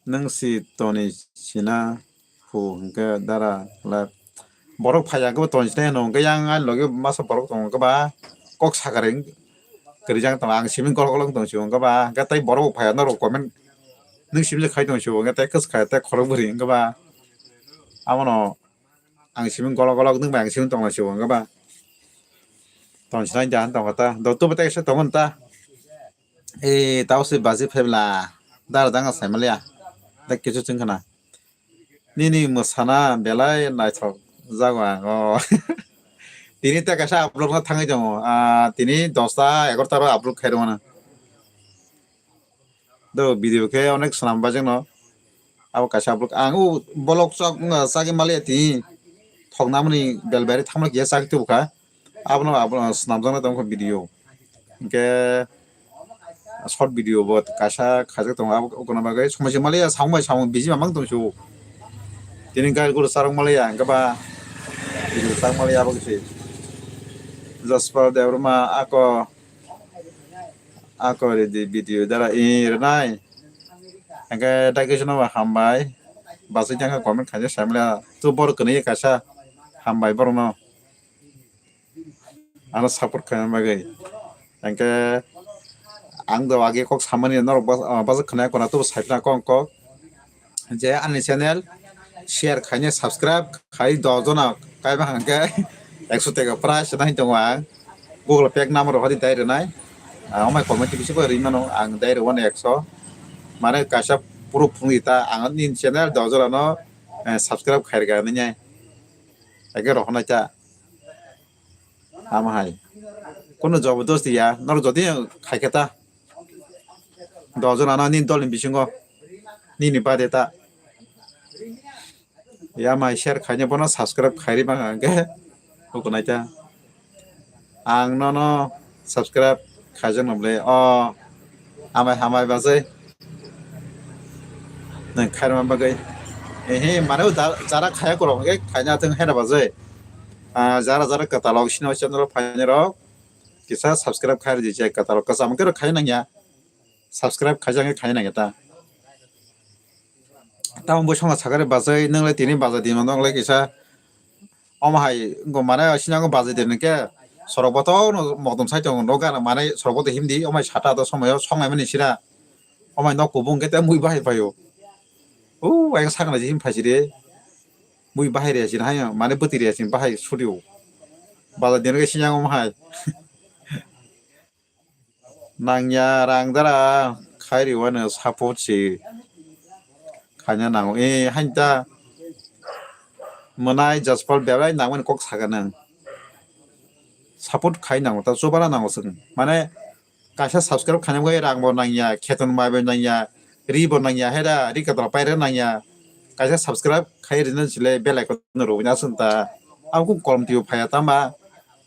Nwng si toni sina hu hwnkhe dara le borok phaiya hwnkhe bo toni sinai hino hwnkhe yang ani logi masa borok tongo hwnkhe ba kok sakari kwrwijak tongo ang simi golok golok tong sio hwnkhe ba hwnkhe tei borok bo phaiya norok comment nwng simi se khai tong sio hwnkhe tei kwchwkha tei khorok bwrwi hwnkhe ba abono ang simi golok golok nwng bai ang simi tongla sio hwnkhe ba toni sinai da tongkha ta do tubo tei kisa tongo ta. E, tao se baji phaibla, dara danga saimaliya, da kichu chwng khna. Nini mwsana belai naithok jago ang o. Tini ta kaisa upload no thangwi tongo, ah, tini dosta egarota ro upload khai rwmano. Do video khe onek swnam bajak no. Abo kaisa upload ang o bolok chok wngkha chagwi maliya tini. Thoknamani bel bari thamani kiya chagwi tubukha. Abono, abono swnamjaknai tongkha video. Hingke short video bo kaisa khaijak tongo, abo, abo kono bagwi somoi se maliya samung bai samung busy mamang tong sio. Tini gari guru charwk maliya, hingke ba video charwk maliya abo kisi. Jaspal Debbarma ako, ako ridi video dara i rwnai. Hingke dagison bo hambai. Basai thangkha comment khaijak sai maliya. Tu borok kwnwi kaisa hambai borokno. Ano support khaina bagwi. Hingke ang do age kok samani norok bas-, ah, bajak khwnai kona tubo sai khna kok kok. Je ani channel share khaina subscribe khai dos jona kaiba hingke ekso teka prize nai tongo ang. Google Pay number rok hadi dai rwnai. Ah, omai comment bisingo ri mano ang dai rwani ekso. Mane kaisa proof phunukdi ta ang nini channel dos jona no, eh, subscribe khairga nini. Ege rok hwnai ta. Ama hai. Kono jobodosti ya, norok jodi khaikhe ta. Dos jona no nini dol ni bisingo. Nini bade ta. Ya mai share khaina bono subscribe khairi bang hwnkhe. Hukunai ta. Ang nono subscribe khaijak no bwle. O. Hambai, hambai, bajai. Nang khairma bagwi. Ehe, mane o da-, jara khaya korok hwnkhe khaina thung hera bajai. Ah, jara, jara kwtalok sino channel o phainai rok. Kisa subscribe khairi di je kwtalok kwcham khe rok khai nangya. Subscribe khaijak khe khai nangya ta. Tamo bo songha sakari bajai, nang le tini bajai di mano, nang le kisa Omo hai wngkha mane sinango bajai de nangkhe sorok boto no mokdom sai tongo, no gana mane sorok boto himdi, omo hai sata do somoyo songnaimani sira, omo hai nok kubung khe te mui bahai phaio. O ayang saknai je him phaisiri, mui bahai riyasini hai mane bwtwi riyasini bahai surio. Bajai de nangkhe sinango omo hai. Nangya rang dara khairi wano support si khaina nango. E hain ta mwnai Jaspal belai nangmani kok saka nang. Support khai nango ta chubana nango chwng. Mane kaisa subscribe khaina bagwi rang bo nangya, kheton bai bo nangya, ri bo nangya, hera ri katora paira nangya. Kaisa subscribe khai rina chile bell icon no rwina aswng ta. Abo kung kolom twibo phaiya tama.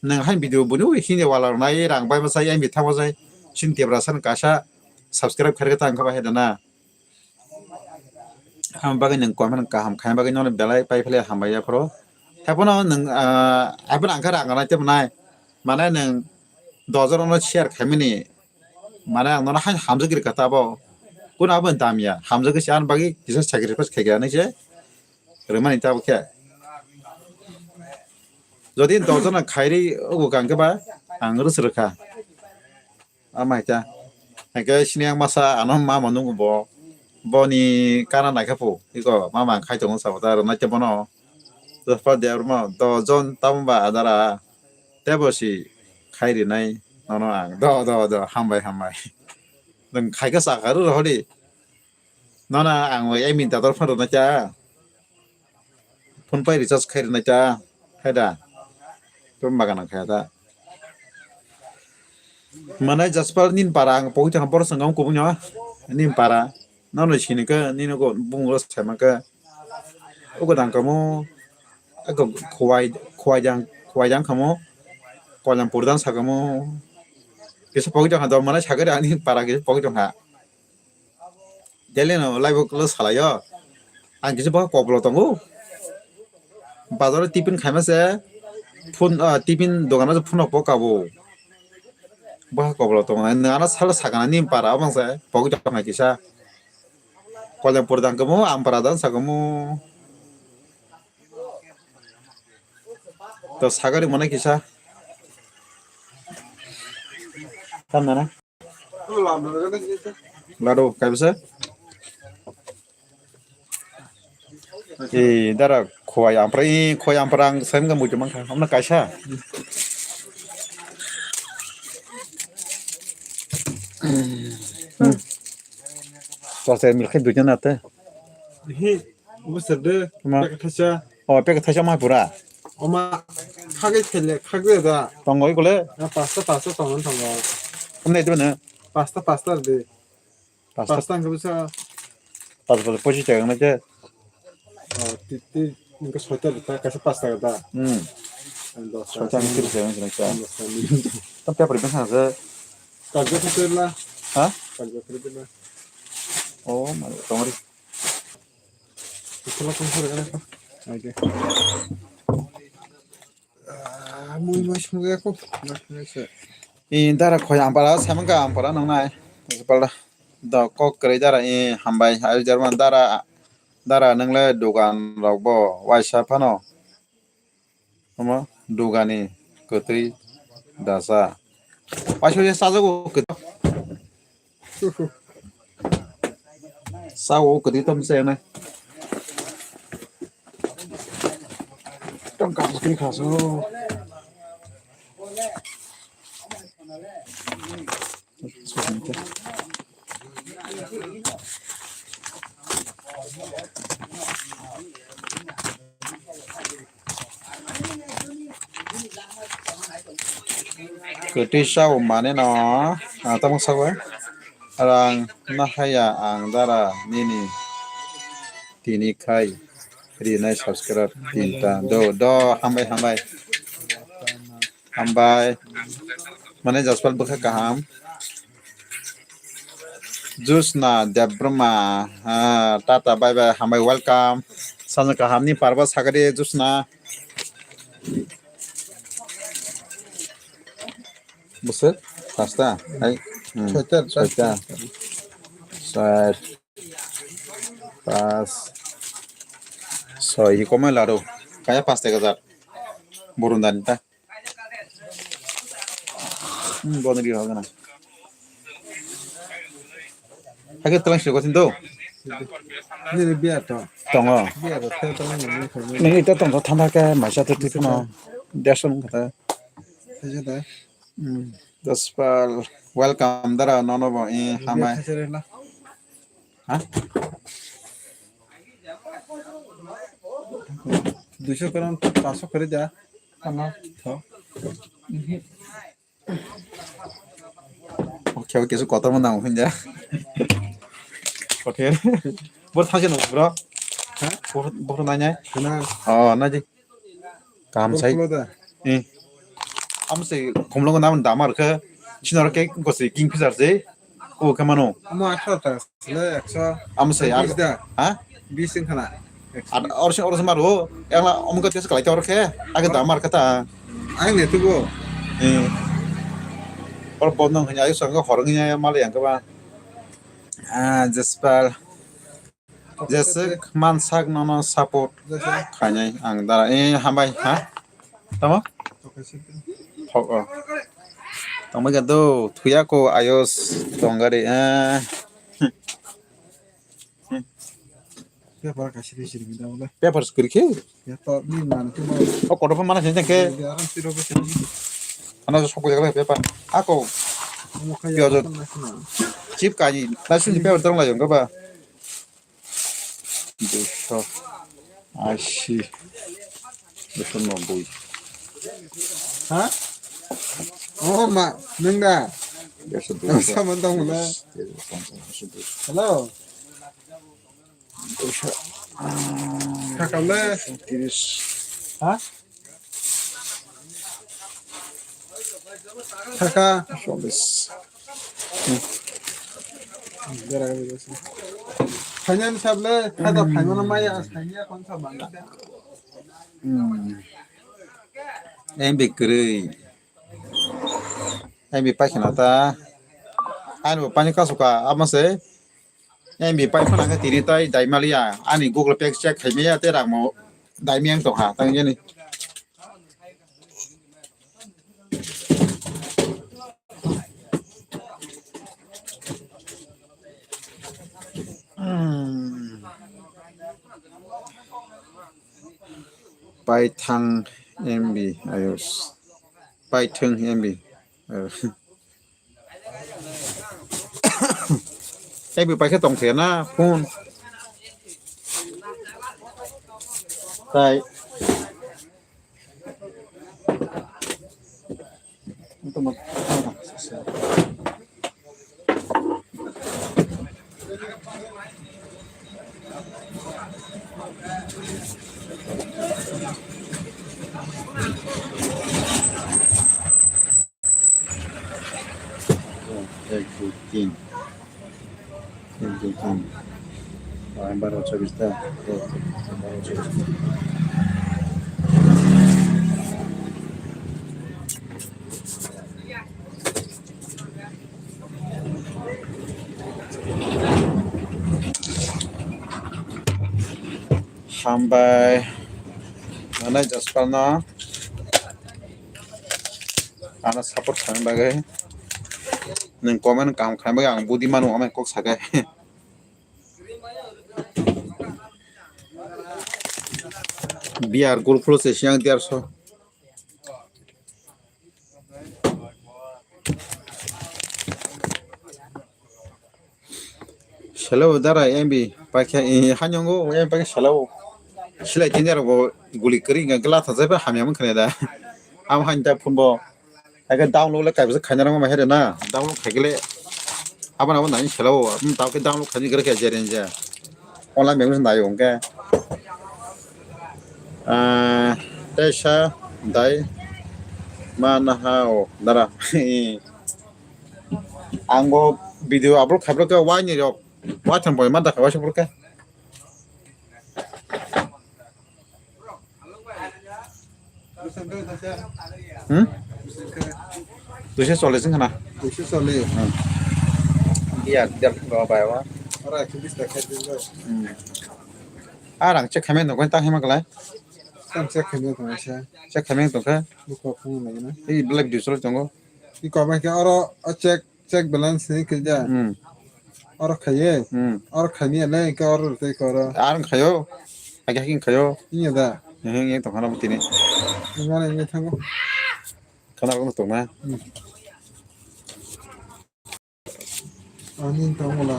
Nwng hai video buni ui hini wala rwnai rang bai masai M B thango sai sin tebra san kasa subscribe kharika tang kha bai dana. Ham bagwi nwng comment kaham khai bagwi nono belai pai phele hambai ya phoro. Thapono nwng ah, aibon angkha rang nai tebnai. Mane nwng dojon no share khaimani. Mane ang nono hai hamjak rika tabo. Kun abo damya hamjak se an bagwi kisa sacrifice khai gani se. Rwmani tabo khe. Jodi dojon khairi ogo kang khe ba ang rwsrwkha. Ama hai ta. Hake sini ang masa ano mama nungo bo. Boni kana naikha pu. Iko mama ang khai tongo sabo ta rwnai te bono. Jospa Debbarma dojon tamo ba adara. Tebo si khai rinai nono ang. Do do do hambai hambai. Nwng khai kha sakha rw hodi. Nana ang oi ai min tator phone rwnai ta. Phone pai recharge khai rwnai ta. Hai da. Tum bagan ang khai ta. Manai Jaspal nin para ang pogwi tong boro sengam kubung nyo. Nin para. Nono sini ke nini ko bung ro sai ma ke. Ugo dang kamu. Ako khwai khwai jang khwai jang kamu. Kolam purdan sa kamu. Kisa pogwi tong ha do manai sagari ani para kisa pogwi tong ha. Daily no live o salaio. Ang kisa bokha kokbolo tongo. Bazaro tiffin khaima se phone ah, tiffin dogano se phone rok pokabo. Bokha kokbolo tongo. Nang ano salo sakana ni para abang se pogwi tong kisa. Kolyang pur dang kamo, ampara dan sakamu. To sagari mane kisa. Tam nana. Lado, kaibisa? Eh, dara khowai ampra, eh, khowai ampra ang sai wngkha muitu mankha. Amna kaisa. Hmm. Tor se milkhe duijan ate. Hi, busar de, Tuma. Pek thaisa. Oh, pek thaisa ma pura. Oma, khagwi thele, khagwi da. Tongoi kule? Na pasta, pasta tongon tongo. Amne itu na? Pasta, pasta de. Pasta. Pasta ang bisa. Pasta, pasta, pochi chang na je. Oh, titi, ningka soita da, kaisa pasta da. Hmm. Ang dosta. Soita ang tiri chang na je. Ang dosta ni. Tam pepper bin sa. Kagja pepper la. Ha? Kagja pepper la. Oh, mari, tomari. Ito lang kung sure ka na. Okay. Ah, mui mui sungui ako. Mui mui se. I dara khoi ampara, samang ka ampara nang nai. Pala. Da kok kere dara i hambai, ayo jarman dara, dara nang le dogan rok bo waisa phano. Omo dogani kwtwi dasa. Waisa waisa sajago kwtwi. Sao kwtwi tom se na. Tong ka kri khaso. Kwtwi sao mane no, ah, tamo sao, rang no haya ang dara nini tini khai rinai subscribe tinta do do hambai hambai hambai mane Jaspal bwkha kaham. Jusna Debbarma, ah, tata bye bye, hambai welcome. Sana kaham ni parba sagade Jusna. Bwswk? Pasta? Hai? Hmm. Soita, soita. Soita. Sar. Pas. Soi, hi komai laro. Kaya pas teka jar. Borondani ta. Hmm, bono ri hogana. Hake tlang siko sin do. Nini biya to. Tongo. Biya to, te to nini khani. Nini ito tong thanda ke maisa to twi phano. Derson kata. Aja da. Hmm. Jaspal, welcome dara nono bo, eh, hambai. Biya khasere na. Ha? Duiso koron, panso kore da. Ano, to. Okay, okay, so kotha mo nang hinja. Okay. Bor thangse no, bro. Ha? Bor, bor nanya. Kana? Oh, na ji. Kam sai. Bor kulo da. Eh. Am se khumlo na dam ar khe. Chinor ke ko se king phisar se. O khe mano. Amo atharo ta. Le ekso. Am se ar. Bis da. Ha? Bis wng khana. Ar or se, or se maro. Ela om ka tes kalai tor khe. Age dam ar khe ta. Ang ne tubo. Eh. Or bodnong hanya ayo sanga hor hanya mali yang kaba. Ah, Jaspal. Jeswk mansak nono support khainai ang dara. Eh, hambai, ha? Tamo? Thok, oh. Tamo ga do, thuya ko ayos tongari, eh. Paper kasi di sini kita boleh. Paper sekali ke? Ya, to, ni mana tu mau? Oh, kodo mana sih ke? Ya, orang sudah ke sini. Ana sok jaga paper. Ako. Mau kayak Piazo. Apa, nasi mana? Chip kaji. Nasi di paper terang lah, jong, ba? Duiso ashi, duiso noboi. Ha? Oh, ma, nung da? Duiso, duiso. Sama dong na. Duiso, duiso. Hello. Duiso. Kakam le? Tiris. Ha? Thaka. Cholish. Phainani sable, khata phaimano maya, saiya konsa bangkha. Hmm. M B kwrwi. M B paikha ta. Ani bo pani kasuka, amo se. M B pai phano khe tini tai dai maliya. Ani Google Pay check khai maya tei rang mo dai miyang tong kha, tang jani. Hmm. Paithang M B ayos. Paithang M B. Tei bo paikhe tongthai na phone. Tai. Ek, dui, tin. Ek, dui, tin. Baro, chobis ta. Baro, chobis ta. Hambai. Nana Jaspal no. Ano support khaina bagwi. Nwng comment kaham khaina bagwi ang budi mano, omo kok sakai. Beer group phuru se siyang derso. Selo dara M B paikha, eh, hanyongo M B paikha selo. Silai tini rok bo guli kwrwi wngkha, glass ha jaiba hamya wngkha da. Am hani ta phone bo. Ake download le kaisa khaina rang ma here na. Download khai gele. Abana abana nai selo. Am ta ke download khai gele ke jeren ja. Online banking nayo hwnkhe. Ah, teisa dai ma naha o dara. Ang bo video upload khaibro khe waini rok. Waitham boi ma dakha waisa bro khe. Hmm? Duiso chollish wngkha na? Duiso chollish. Hmm. Iya, dia kok bayar wa. Ora ekso bis taka din do. Hmm. Ah, rang check khaimai nukoi tang hima kalai. Tamo check khaimani tongkha se. Check khaimani tongkha? Bukha phone laina. Ei black digital tongo. I kok bai khe oro o check, check balance ni khe ja. Hmm. Oro khaiye. Hmm. Oro khaimani le khe oro tei koro. Ar khayo. Agi hakin khayo. Iya da. Hehe, iya tongkha na butini. Ingana inga thango. Khana rok tongma. Hmm. Ani tongmula.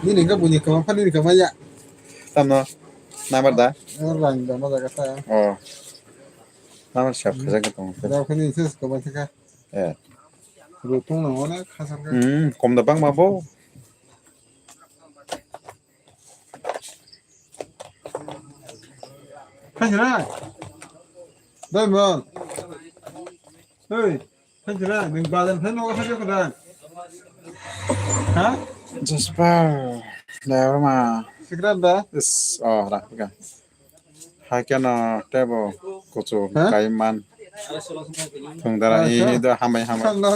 Nini ka buni kama pani kama ya. Tamno. Namar da? Rang da ma jaga ta. Oh. Namar sab khajak tong. Da khani ses ko ba thika. Eh. Rutung na one khasar ka. Hmm, kom da bang ma bo. Khajra. Dai mon. Hey. Hajira, nwng bazar thani nogo thangkhe kwthang? Ha? Jasper, Debbarma. Sikran da? Is, oh, ra, ga. Hai keno tebo kuchu Ha? Kaiman. Thungdara, Acha. Ini do hamai hamai. Sanda.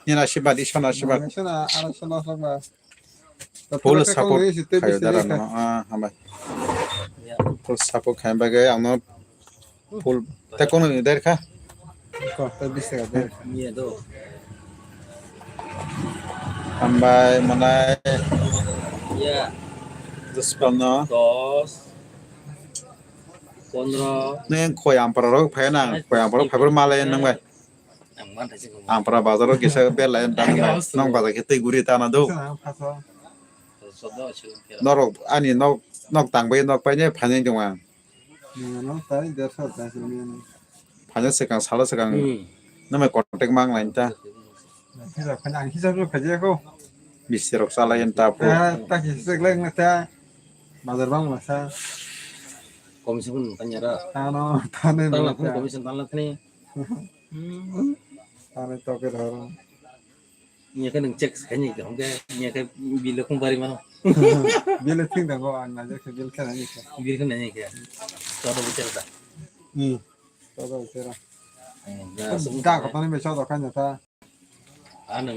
Ina sibadi, sona sibadi. Sona, ara sona sona. Full support khayo dara no, ah, hambai. Full support khayo bagwi ang no full te kono ni der kha. Ko, te bis taka der. Hambai manai. Dos pal no. Dos. Pondro. Neng khoi ampara rok phai nang, khoi ampara rok phai bro malai nang bai. Ang man thai sing. Ampara bazar o kisa belai dan bai. Nong bazar khe tei guri ta na do. Sodo asil kera. Norok ani nok, nok tang bai nok pai ne phai nai dong ang. Nang no tai der sa ta sini. Phai ne sekang salo sekang. Hmm. Nang mai contact mang lain ta. Hisa phai ang hisa ro phai je ko. Bisi rok chalai en ta pho. Ta ki sek lai na ta. Bazar bang ma sa. Commission tanya ra. Tano, tano. Tala phun commission tala thani. Hmm. Tano toke dhoro. Nya khe nwng check khaini khe hwnkhe nya khe bill khung bari mano. Bill thing da go ang na je khe bill khe nani khe. Bill khe nani khe. Todo bichar da. Hmm. Todo bichar. Da ko tani me chodo khaini ta. Ano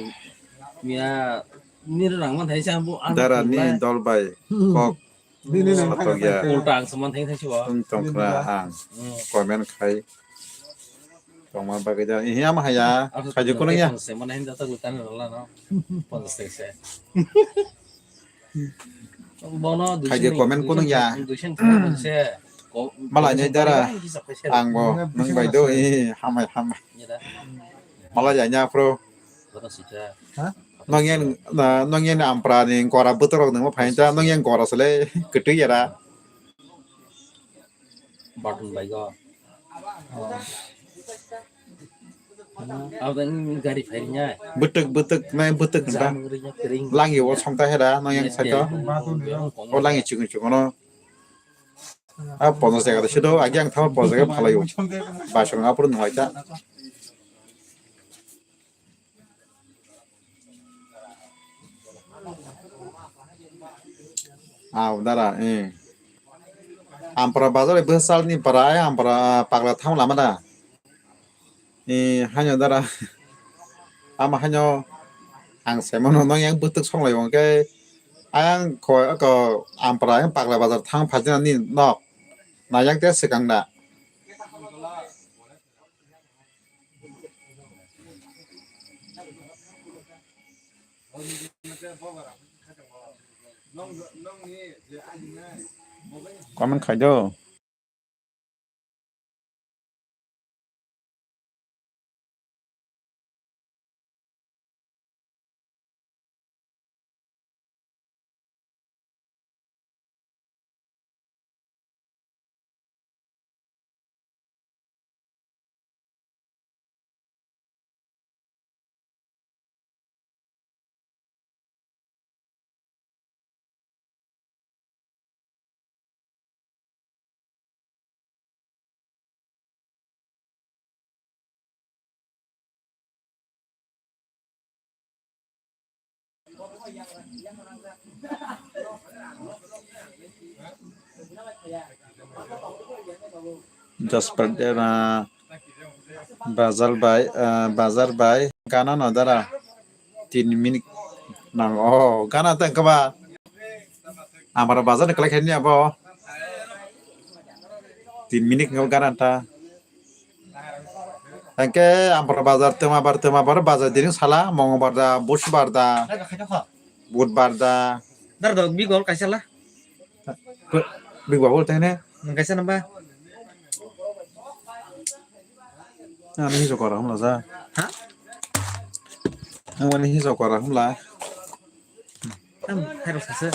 miya nir rang man thai sa bu ano Dara ni lai. Dol bai kok Nini nang satok ya. Ulta ang saman thai thai siwa. Tung tongkra ang Hmm. Comment khai tongma bagwi da. Ihi ama haya. Khaji kunung ya. Seman hin jata lutan rala no. Ponjas thai se. Bono Khaji comment kunung ya. Duisan se. Malai ni dara. Ang bo nang bai do i hamai hamai. Malai ya nya pro. Bono sita. Ha? Nong yang, na, nong yang ampra ni gora butor rok nang phai ta, nong yang gora sele ketui yara. Button bai go. Abo ni gari phai nya. Butuk butuk nai butuk ta. Jam ri nya kering. Langi o song ta hera, nong yang sa to. O langi chikung chikung no. A ponjas jaga de sido agi ang thama ponjas jaga phalai o. Basong apur nwng ta. Ah, dara, eh. Ampara bazar bwsal ni para, eh, ampara, ah, pagla thang lama da. Eh, haino dara. Ama haino ang semano nong yang butuk songlai wngke. Ang ko, ko ampara yang pagla bazar thang phajina ni nok. Na yang te sekang da. Comment khai do. Jasper Dera, bazar bai, ah, bazar bai, gana no dara, tin minute nang, oh, gana tang kaba, amara bazar ni kalai khaini abo. Tin minute wngkha garanta. Hingke Ampara bazar, Temabar, Temabar bazar diring sala, Mongolbar da, Busbar da, Budbar da. Dar do, bigol kaisa la. Big Babul tene. Nang kaisa namba. Ani hijo kora humla sa. Ha? Ang ani hijo kora humla. Tam, hai rok sasa.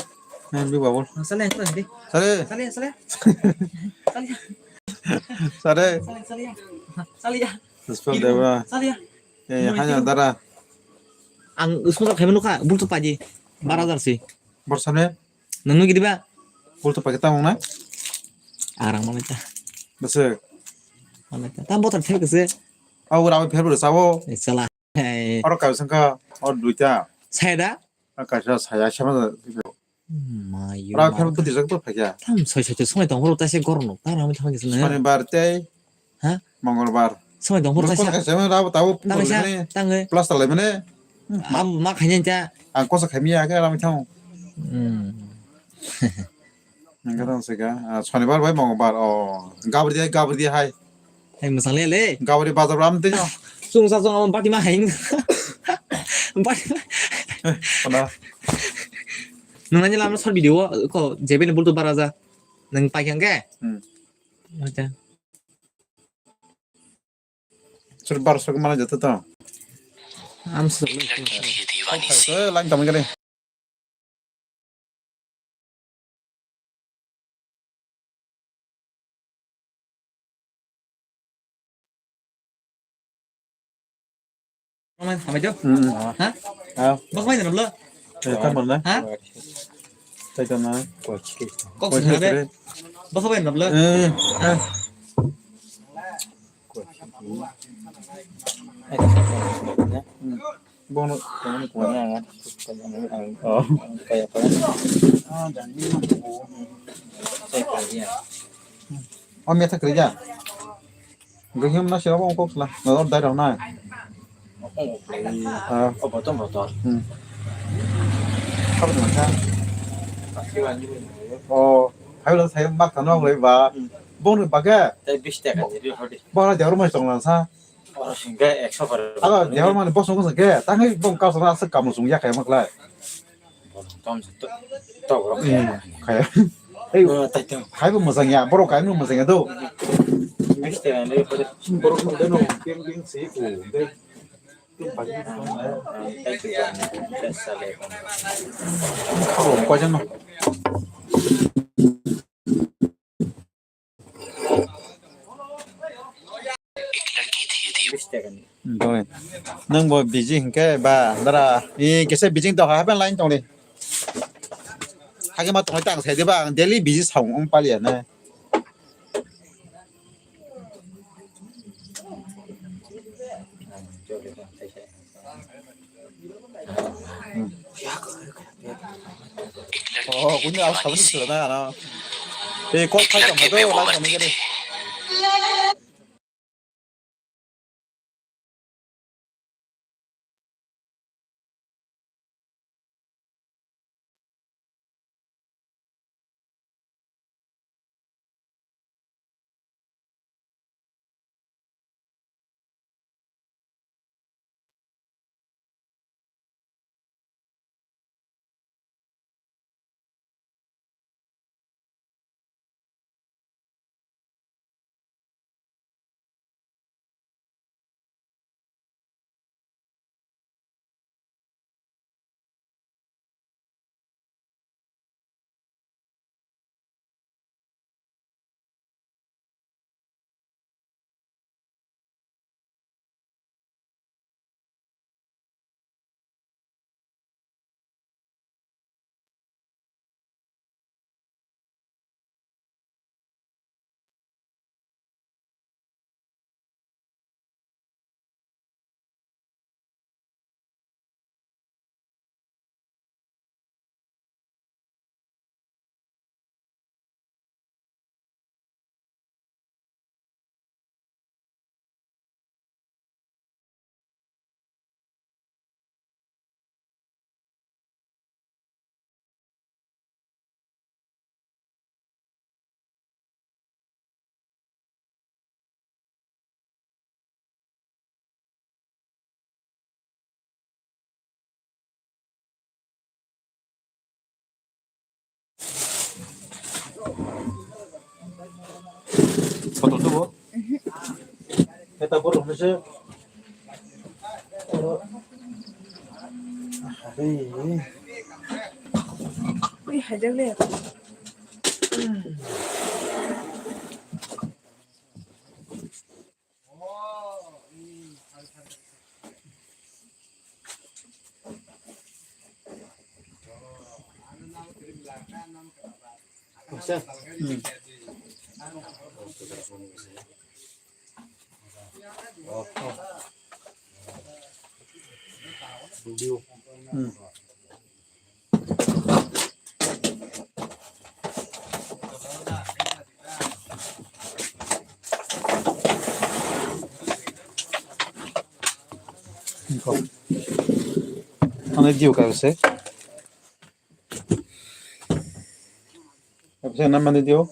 Nang Big Babul. Sale, sale, sale. Sale. Sale, sale. Sale. Sale. Sale, sale. Sale, ya. Sale, ya. Eh, hanya dara. Ang usmo tak khaimanu kha, bultu paji. Bara dar si. Borsane? Nang nugidi ba? Bultu paji tamung na? Arang mana ta? Bese. Mana ta? Tam botar thil kese. Au rawi pher bere sawo. Eh, sala. Hey. Oro kaisa wngkha, o duita. Saida? A kaisa saya sama da. Mayu. Rawi pher bere dijak to phakya. Tam soi soi soi tong horo ta se gorno. Ta rami thang kese na. Shonibar tei. Ha? Mongolbar. Soi tong horo ta se. Kosa kaisa ma rawi tawo. Tang sa, tang. Plus talai mane. Am ma khaini ta. Ang kosa khaimi ya ke rami thang. Hmm. Nang kata sika, ah, Shonibar bai Mongolbar, oh, gabri dia, gabri dia hai. Hai, masang le, le. Gabri bazar ram tino. Sung sa sung am bati ma hai. Bati ma. Eh, pada. Nung nanya lama short video ko, jebe ni bultu baraja. Nang pai kang ke? Hmm. Acha. Sur bar sok mana jatuh to. Am sok. Line tamai kali. Hamai do? Hmm. Ha? Ah. Bak mai nablo? Eh, tam bol na? Ha? Tai tam na. Kok sing na be? Bak mai nablo? Eh, eh. Bono, bono kuwa. Oh. Kaya kaya. Oh, methak kerja. Gahim na siapa ongkok sela. Nodor dai rau na. Ah. Oh, botol, botol. Hmm. Apa tu, Mas? Oh, hai lo saya mak tano le ba. Hmm. Bong ni baga. Tai bis taka jadi hodi. Bong na jauh rumah tong lang sa. Oro singke ekso kore. Aro, dehor mani bosong bosong ke, tangwi bong kalsong aswk kamu sung ya kaya maklai. Bosong tom se to, to boro. Hmm, kaya. Ei, oh, tai to. Hai bo mojang ya, borok kaimung mojang ya do. Mister, ne, borok mojang no, ping ping si ku, de. Tai to, sale. Khabo, koi jang no. Doi. Nwng bo busy hinkhe ba dara, i kisa busy tongkha, hapen line tongdi. Hake ma tongwi tang sai diba, ang daily busy sao wng paliya na. Oh, kuni awas kamu ni sudah na, ano. Eh, kok kai kamu tuh, live kamu jadi. Photo tubo? Eta borok ni se. Ui, hajak le. Ano diu ka se. Abse nam mani diu.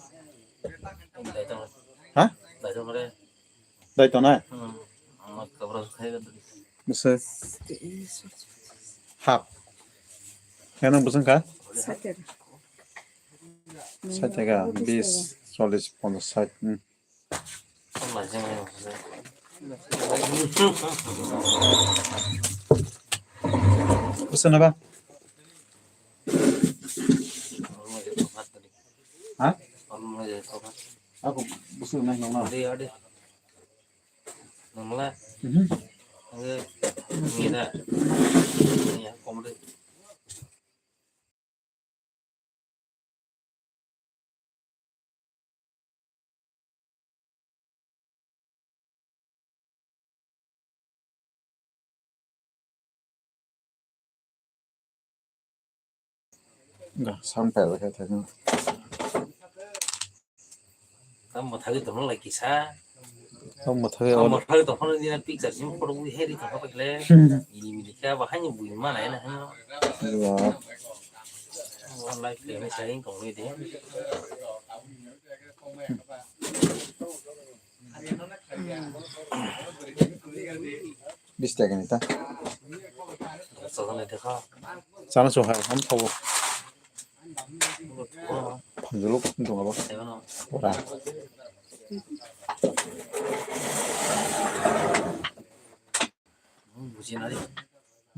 Ha? Dai to na? Hmm. Bese. Hap. Kaya nang busung ka? Sat taka. Sat taka, bis, chollis, ponchas, sat. Hmm. Bese na ba? Ha? Aku busung nang nang na. Nangla. Mhm. Nge, ngira. Ya, komre. Ga, sang pera khe thangwi. Tamo thagwi tongna lai kisa. Tamo thagwi. Tamo thagwi tongna dina picture sim photo wi heri tongna pakle. Hmm. Ini mili kya bahai ni bui mana ya na hano. Iya. Wah, life le ni saying kong ni de. Bis taka ni ta. Sana so hai, ham thawo. Phanjuluk dong abo. Ora.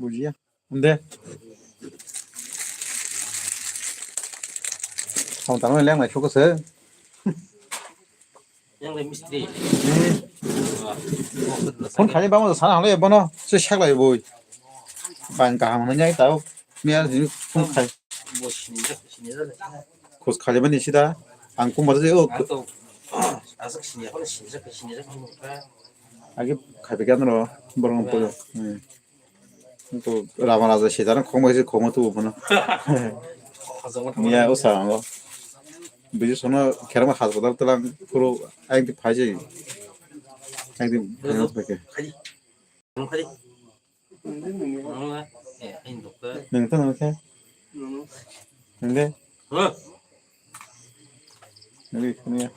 Bujiya. Ande. Ang tamo leng mai chukase. Yang le mistri. Hmm. Phone khai bang sana hale bono se sak lai boi. Bang kaham hwnwi nai tao. Miya jini phone khai. Khos khai bani sida. Ang kum bata je o. Age khai bigyan ro borong po. Hmm. To Rama Raja sejana khongma se khongma tubu bono. Miya usa ango. Biji sono kherma haspatal telang puro aing ti phai jai. Aing ti phai jai. Nang ta nang khe. Nang de. Nang de.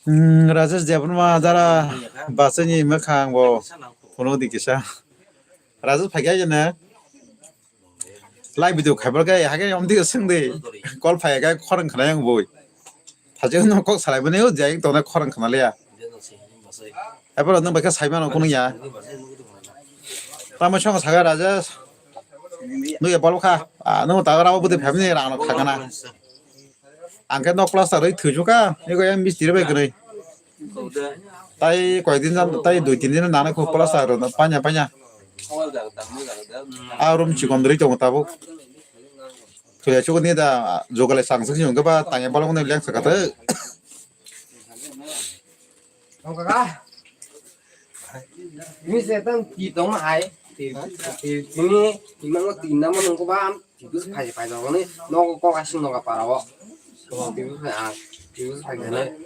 Hmm, Rajesh Debbarma jara basani mwkhang bo phone di kisa. Rajesh phai khe jene. Live video khaibar khe hake omdi sing di. Call phai khe khorang khna yang boi. Thajeng no kok salai bani o jai tona khorang khna liya. Eporo nang bai khe sai mano kunu ya. Tamo song saga Rajesh. Nui ya bol kha. Ah, nung ta rao budi family rang no khagana. Ang khe nok plaster rwi thwijuka, ego yang mistiri bai kwrwi. Tai koi din jan, tai dui tin din nana kho plaster rw panya panya. A room chikon rwi tongo tabuk. Thwiya chukuni da jogalai sangsuk si hwnkhe ba tangya bolong ni leng sakha thwi. Mise tang ti tong hai. Ti, ti, ti, ti, ti, ti, ti, ti, ti, ti, ti, ti, Tibus phai phai jagoni nogo kok asing noga para o. Tibus phai ang, tibus phai gane.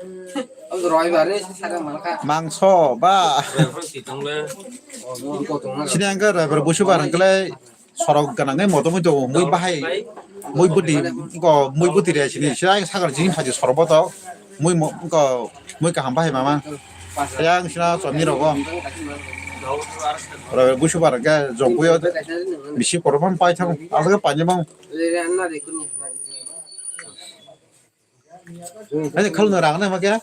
Ang roi bare sare manka. Mangso ba. Sini ang ke roi bare busu barang kele sorok ganang ke moto mui to mui bahai mui budi ko mui budi re sini sira ang sagar jini haji sorbo to mui mo ko mui kaham bahai mama. Yang sina chomni rogo. Ora busu bara ke jompuyo bisi korban pai thang asal ke pani bang. Ani khalu na rang na ma kya?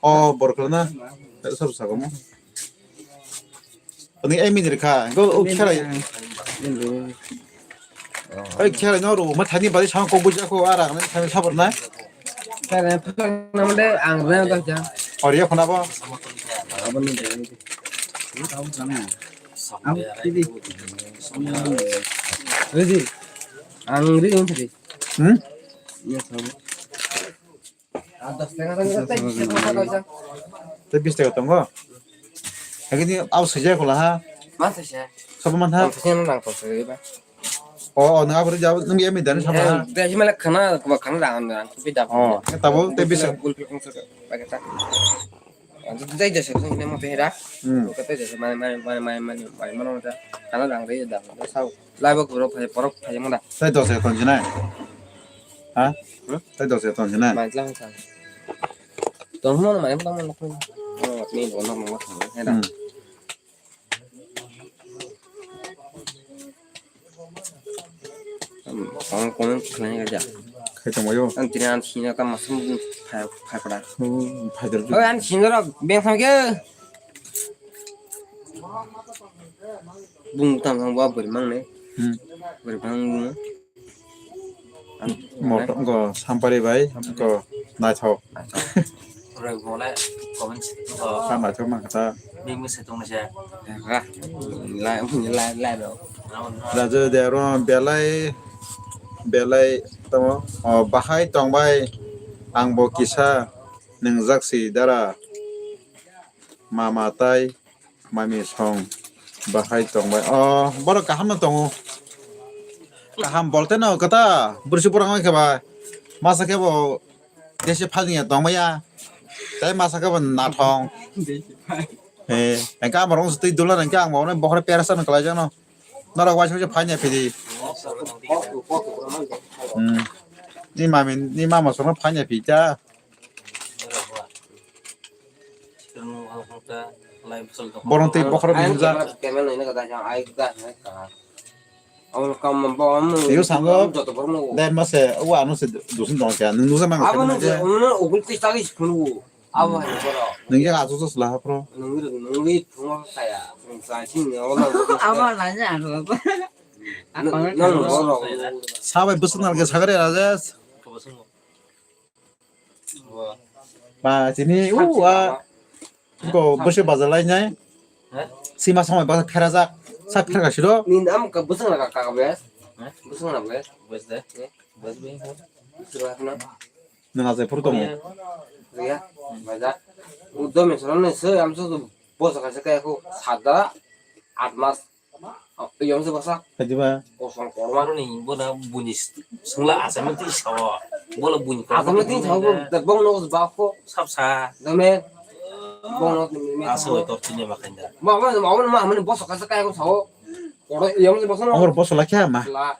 O borkol na. Sab sago mo. Ani ai min rikha. Go o khara. Ai khara no ro ma thani bari sang ko buja ko ara ne thani sabar na. Khara phang na mande ang re da ja. Or ya khona ba. Abon ni. Ang tidi. Ready. Ang ri on tidi. Hmm? Ya sabo. Tei bis taka tongo. Agini au sijak hola ha. Ma sijak. Sabo man ha. Sijak nang ko sijak ba. O o nang abri jabo nung yemi dan sabo ha. Dai mala khana ko khana da an da. Pi da. O tabo tei bis. Gul pi kong sijak. Bagai ta. Dai dai sijak ne mo pera. Hmm. Ko te dai mane mane mane mane mane mane mane ta. Khana dang dai da. Sao. Lai bo borok phai borok phai mala. Tei dos ya ton jinai. Ha? Hmm? Tei dos ya ton jinai. Mai tlang sa. Ton mo mai tlang mo. Oh, ni do no mo. He da. Hmm. Ang kono khlai ga ja. Khai tong yo. Ang tini an sina ka masum phai phai pada. Hmm, phai der. Oi an sina ro beng sam ke. Bung tam sam wa bari mang ne. Hmm. Bari mang bung. Moto go sampari bai go naithok. Roi mole comment se to. Ka naithok mang kata. Bing se tong se. Ra. Lai lai lai ro. Raju dero belai belai tamo. O bahai tongbai ang bo kisa nwngjak si dara. Mama tai mami song bahai tongbai. O borok kaham no tongo. Kaham bolte no kata bursi borok wngkhe ba masa khe bo desi phal niya tongmaya. Tai masa khe bo nathong. He, engka amar wngse twi dula engka ang bo bokhora perasa no kalai jano. Norok waisa waisa phai niya phidi. Hmm. Ni mami ni mama song phai niya phita. Borong twi bokhorok ni hwnjak. Twiyo sango. Dai mase o ano se dusun tong khe nung nusa mang khe nung. Nung ya aso sos la hapro. Abo nanya ano. Sabai bwswk nal khe sagare Rajesh. Ba tini u a ko bwswk bazar lai nai. Sima samai ba phera jak sa phera siro. Ni am ka bwswk na ka ka bes. Bwswk na bes. Bes de. Bes be. Bwswk na. Nang a je phuru tongo. Ya. Baja. U do me soro ne se am so bosa ka se ka ko sada at mas. Yong se basa. Kadiba. Kosong korma. Ni bona buni sungla asa mati sawo. Bola buni korma. Asa mati sawo, bong no ba ko. Sab sa. Dame. Bong no me. Asa wa tor tini ma kanda. Ma ma ma ma mani bosa ka sa ka ko sawo. Koro yong se basa no. Amor bosa la kya ma. La.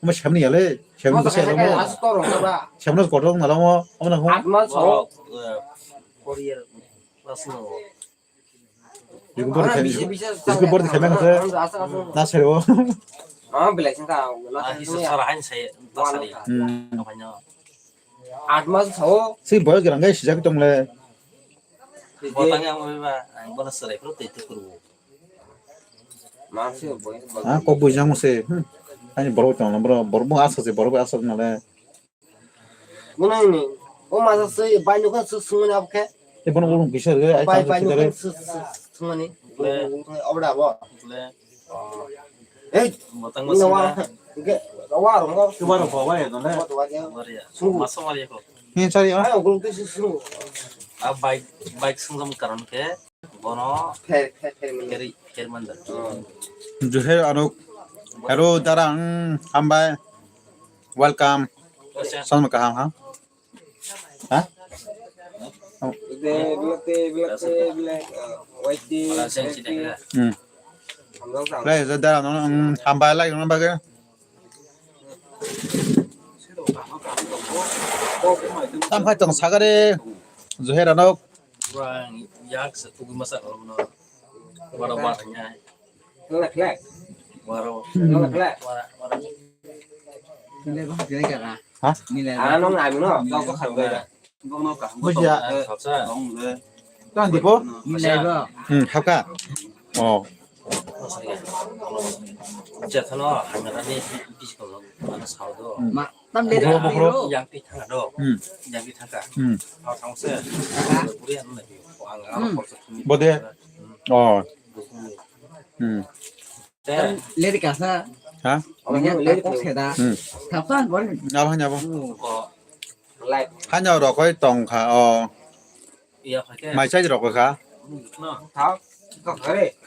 Ma samni yale. Samni bosa la mo. Asa tor ba. Samni koro na la mo. Amna ho. Atma sawo. Korea. Lasno. Iku bor khai, iku bor khai mang khe. Na sero. Ah, belai sing ka. Ah, hisa sara hain sai tasari. Hmm. Apanya. At mas sao. Si boy gerang gai sijak tong le. Botang yang ba, ang bona serai pro te te kuru. Masih boy. Ah, kok bujang se. Hmm. Ani borok tong le bro, borok bo asa se, borok bo asa na le. Mwnai ni, o masa swi bai nukha swi swngmani abo khe. E bono ulung kisa re, ai bai, tang bai kisa nukha re. Swi, swi, swngmani. Ble. Obda abo. Ble. Ei, botang no wa. Masana. Ke, wa rong ko. Ke wa rong ko, wa ya, no le. Wa ya. Wa ya. Sungu. Masa wa ya ko. Ni sari, ah. Ai, ulung kisa swng. A bike, bike swngmani karon khe. Bono Kher, kher, kher mani. Kher, kher manda. Oh. Juhe anuk. Hello, darang, hambai. Welcome. Sono kaham, ha? Ha? Ble, ble, ble, ble, ble, uh, waiti, waiti. Hmm. Hamjang sang. Lai, darang, um, hambai lai, um, bagwi. Tam khai tong sagare, juhe ranok. Wah, yak se tuku masa kalau no. Wara wara nya. Khlak khlak. Wara. Khlak khlak. Wara wara. Ha? Ano ngai no, kau kau kau kau. Bujiya. Tang di bo? Hmm, haka. Oh. Jathano hangarani biskang ano sao do. Hmm. Ma, tam de. Bokro, bokro. Yang ti thanga do. Hmm. Yang ti thanga. Hmm. Hao thang se. Buri ano na. Ang ano khorsa thumi. Bode. Oh. Hmm. Leri kasa. Ha? Menya ta kok seda. Hmm. Thapsan bor. Abo hanya bo. Ko. Hanya rokoi tong kha o. Iya kha. Mai chai rokoi kha. No. Thao. Ko khare.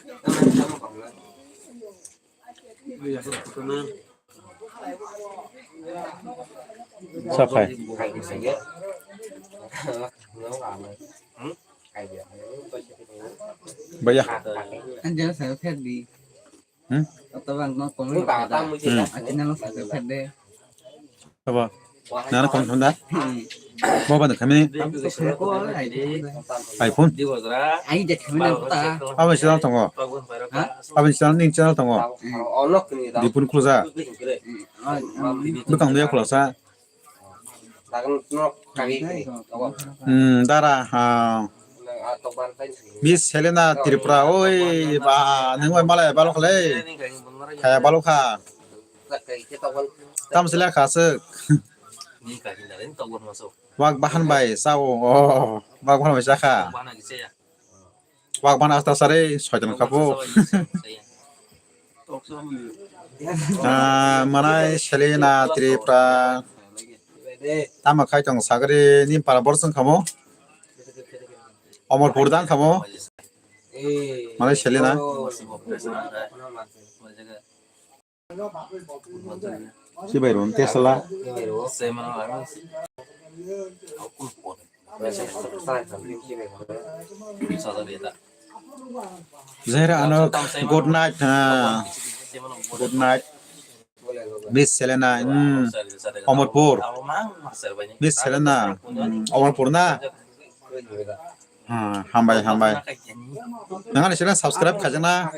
Saphai. Baya. Anjana saya phet di. Hmm? Atau bang no komen. Hmm. Akhirnya lo saya phet deh. Apa? Nana kom thanda? Hmm. Bo ban kami. Tam to saya ko ai. iPhone. Ai je kami na ta. Apa channel tongo? Ha? Apa channel ning channel tongo? Dipun Khulsa. Hmm. Bwkang dia Khulsa. Hmm, dara, ha. Miss Helena Tripura, oi, ba, nung bai malai balo khle. Kaya balo kha. Tam sila kha suk. Wak bahan bai, sao, oh, wak bahan bai sakha. Wak ban asta sari, soitan khapo. Ah, manai Selena Tripura. Tama khai tong sagri ni para bor sung khamo. Omorpur dan khamo. Manai Selena. Sibai ron tesla. Zehra ano good night, ha. Good night. Miss Selena, hmm. Omorpur. Miss Selena, hmm. Omorpur na. Ah, hambai, hambai. Nangani channel subscribe khajakna.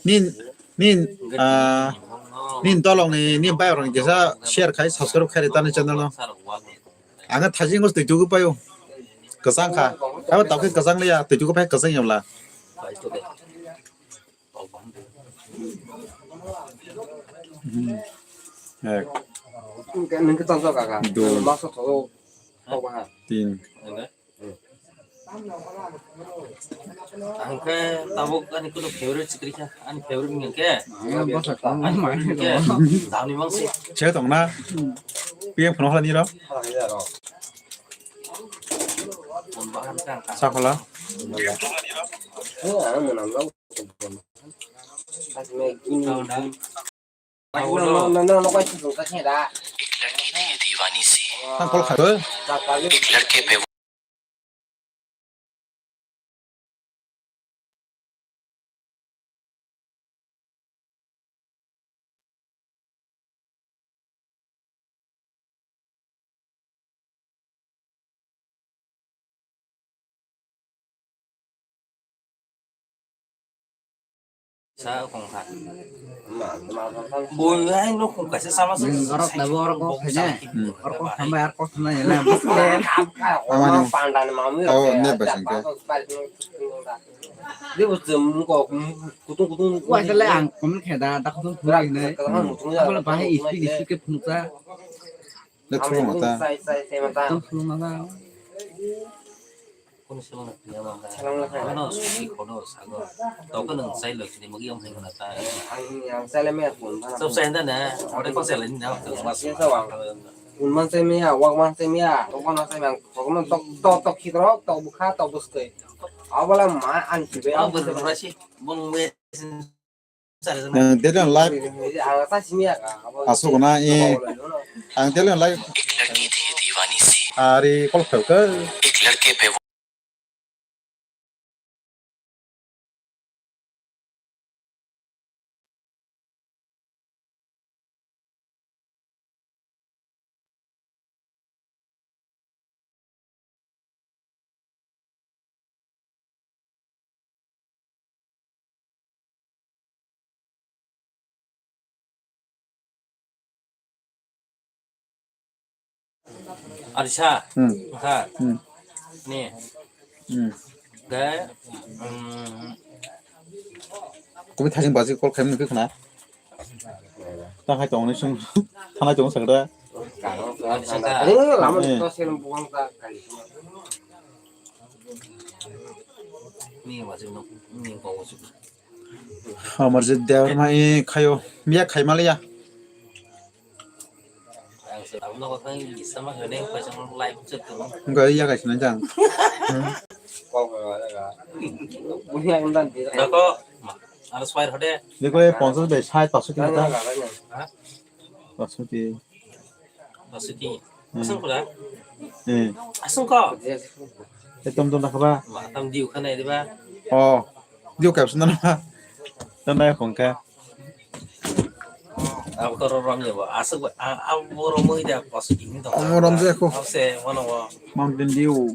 Nin, nin, ah, nin tolong ni, nin bai orang kisa share khai, subscribe khai tani channel no. Ang thajing os twi tugu payo. Kwchang kha. Abo tawkhe kwchang liya, twi tugu pai kwchang yamla. Hmm. Ek. Nung khe tong kaka. Dui. Masa thoro. Tin. Ang khe tabuk ani kuno favorite chikri kha, ani favorite ni khe. Ang bwsa tong ani mai khe. Dani mangsi. Che tong na. P M phone hla ni ro. Phone bahan kha. Sa khola. एक लड़की थी दीवानी सी। एक लड़के पे Sa kong kha. Boi ai no kong kaisa sama sa. Borok na borok kok khaina. Borok kok sambai ar kok khaina ya na. Amani. Oh, net ba sangke. Dia bos jem kok kutung kutung. Wah, sele ang komen khe da, da kutung kutung ini. Apa lah bahaya isu isu ke phunuksa. Let's go mata. Tong phunuk mata. Kono seleng na phiya ma kha. Seleng na phiya. Ano susi khodo sago. Toko nang sai lo chini magi yang phai na ta. Ang yang sai le me kun. Sob sai na na. Ore ko sai le ni na. Mas. Ye sa wang. Un man sai me ya, wak man sai me ya. Toko na sai me. Toko na tok tok tok khitro, tok bukha, tok buskoi. Abala ma ang chibe. Ang berasi. Bung me. Ang daily life asuk na e, ang daily life. एक लड़की थी दीवानी सी। Ari kol khel ke. एक लड़के पे वो Arisa. Hmm. Wngkha. Hmm. Ni. Hmm. Khe, um, Kumi thajin baji call khaimani khe khna. Tang hai tongni sung thanai tong sakda. Arisa ta. Eh. Ni wajib no, ni ko wajib. Amar je der mai khayo. Miya khai maliya. Ang se tabuk nogo thang lisa ma hene paisa mo live chat to. Enggak, iya guys, nanti ang. Dako, ma, harus fire hode. Deko, eh, ponsas bai, sai, pasuk kita. Ha? Pasuk ti. Pasuk ti. Hmm. Asung kula? Eh. Asung ko? Eh, tom tom nakaba? Ma, tam diu khana diba? Oh, diu kapsna na. Tanai khongka. Abo to rom ya bo. Asuk ba, a, a, bo rom ya, pasuk ti to. Omo rom je ko. Ase, wano wo. Mountain Dew.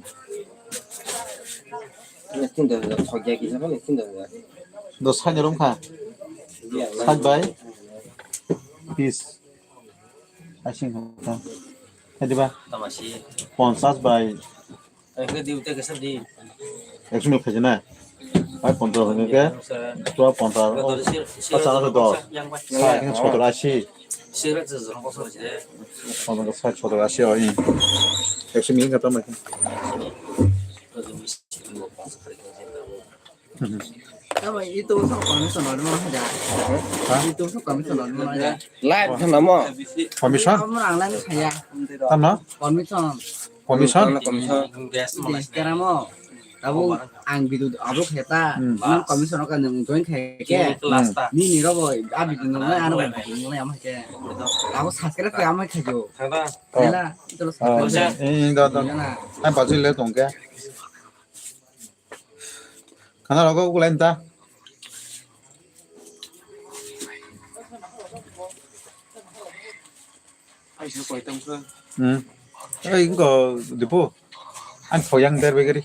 Nesin da, da, thok ya ki jabo, nesin da, da. Do sanya rom kha. Iya, sat bai. Peace. Asing kha. Hadi ba? Tamasi. Ponsas bai. Ekhe diu te kesa di. Ekso mil khaji na? Ai, pondro hwnwi khe, tua pondro, oh, sir, sir, pachana to dos. Yang bai. Sa, yang sotor asi. Sir, sir, sir, sir, sir. Pondro sa, sotor asi, oh, ini. Ekso mil kata mai. Tamo itu sok commission nol mana aja. Hah? Itu sok commission nol mana aja. Live kan namo. Commission? Kamu orang lain saya. Tamo? Commission. Commission? Commission. Di sekarang mau. Kamu ang bidu abuk heta. Hmm. Nang commission kan nang join khai ke. Hmm. Ni ni robo abi ding nang ano kan nang ama ke. Aku subscribe ke ama ke jo. Oh. Nela itu lo. Oh. Subscribe. Eh, eh, da, da. Nela. Ai, bazu le tong ke. Kana rogo ukulai ta. Hmm. Ai, ingo dipu. Ang soyang der begeri.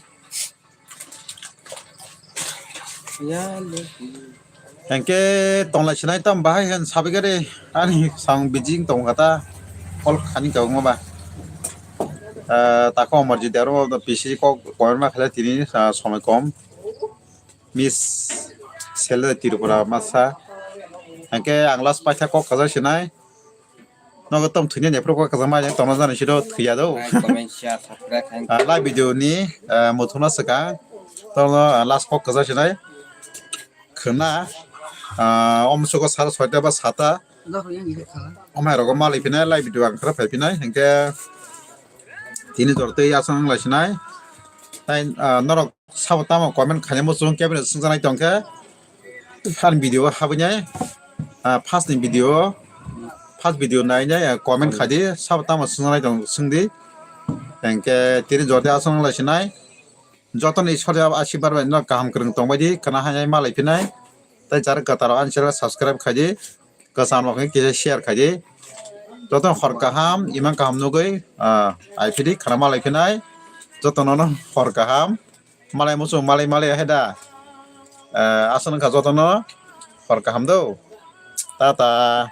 Ya, le. Hengke tonglai sinai tam bahai hen sabegeri. Ani sang bijing tong kata. Kol khani kau ngoba. Eh, tako morji dero pisi kok koirma khale tini, ah, somoi kom. Miss Sele Tripura masa. Hengke ang last paitha kok kajar sinai. Nogo tom thwini nephru kok kajar ma tongna jani siro thwiya do. Like, comment, share, subscribe, and ah, live video ni, ah, muthuna saka. Tono, ah, last kok kajar sinai. Khna, ah, omsugo sar soita ba sata. Omai rogo malai phinai live video ang khra phai phinai. Hengke tini jor tei aswng lai sinai. Tai, ah, norok sabo tamo comment khainai muchung cabinet swngjaknai tongkhe. Ani video o habwi nai, ah, first ni video, first video nai nai, ah, comment khai di, sabo tamo swngjaknai tong swng di. Hengke tini jor tei aswng lai sinai. Jotono Ishwar asirbad bai no kaham kwrwng tongbai di, khna hai malai phinai. Tai jar kwtaro ani channel subscribe khai di. Kwcham rok khe kisa share khai di. Jotono hor kaham, imang kaham nugwi, ah, ai phidi khna malai phinai. Jotono no hor kaham. Malai muchung malai malai hai da. Eh, aswk wngkha jotono hor kaham do. Tata.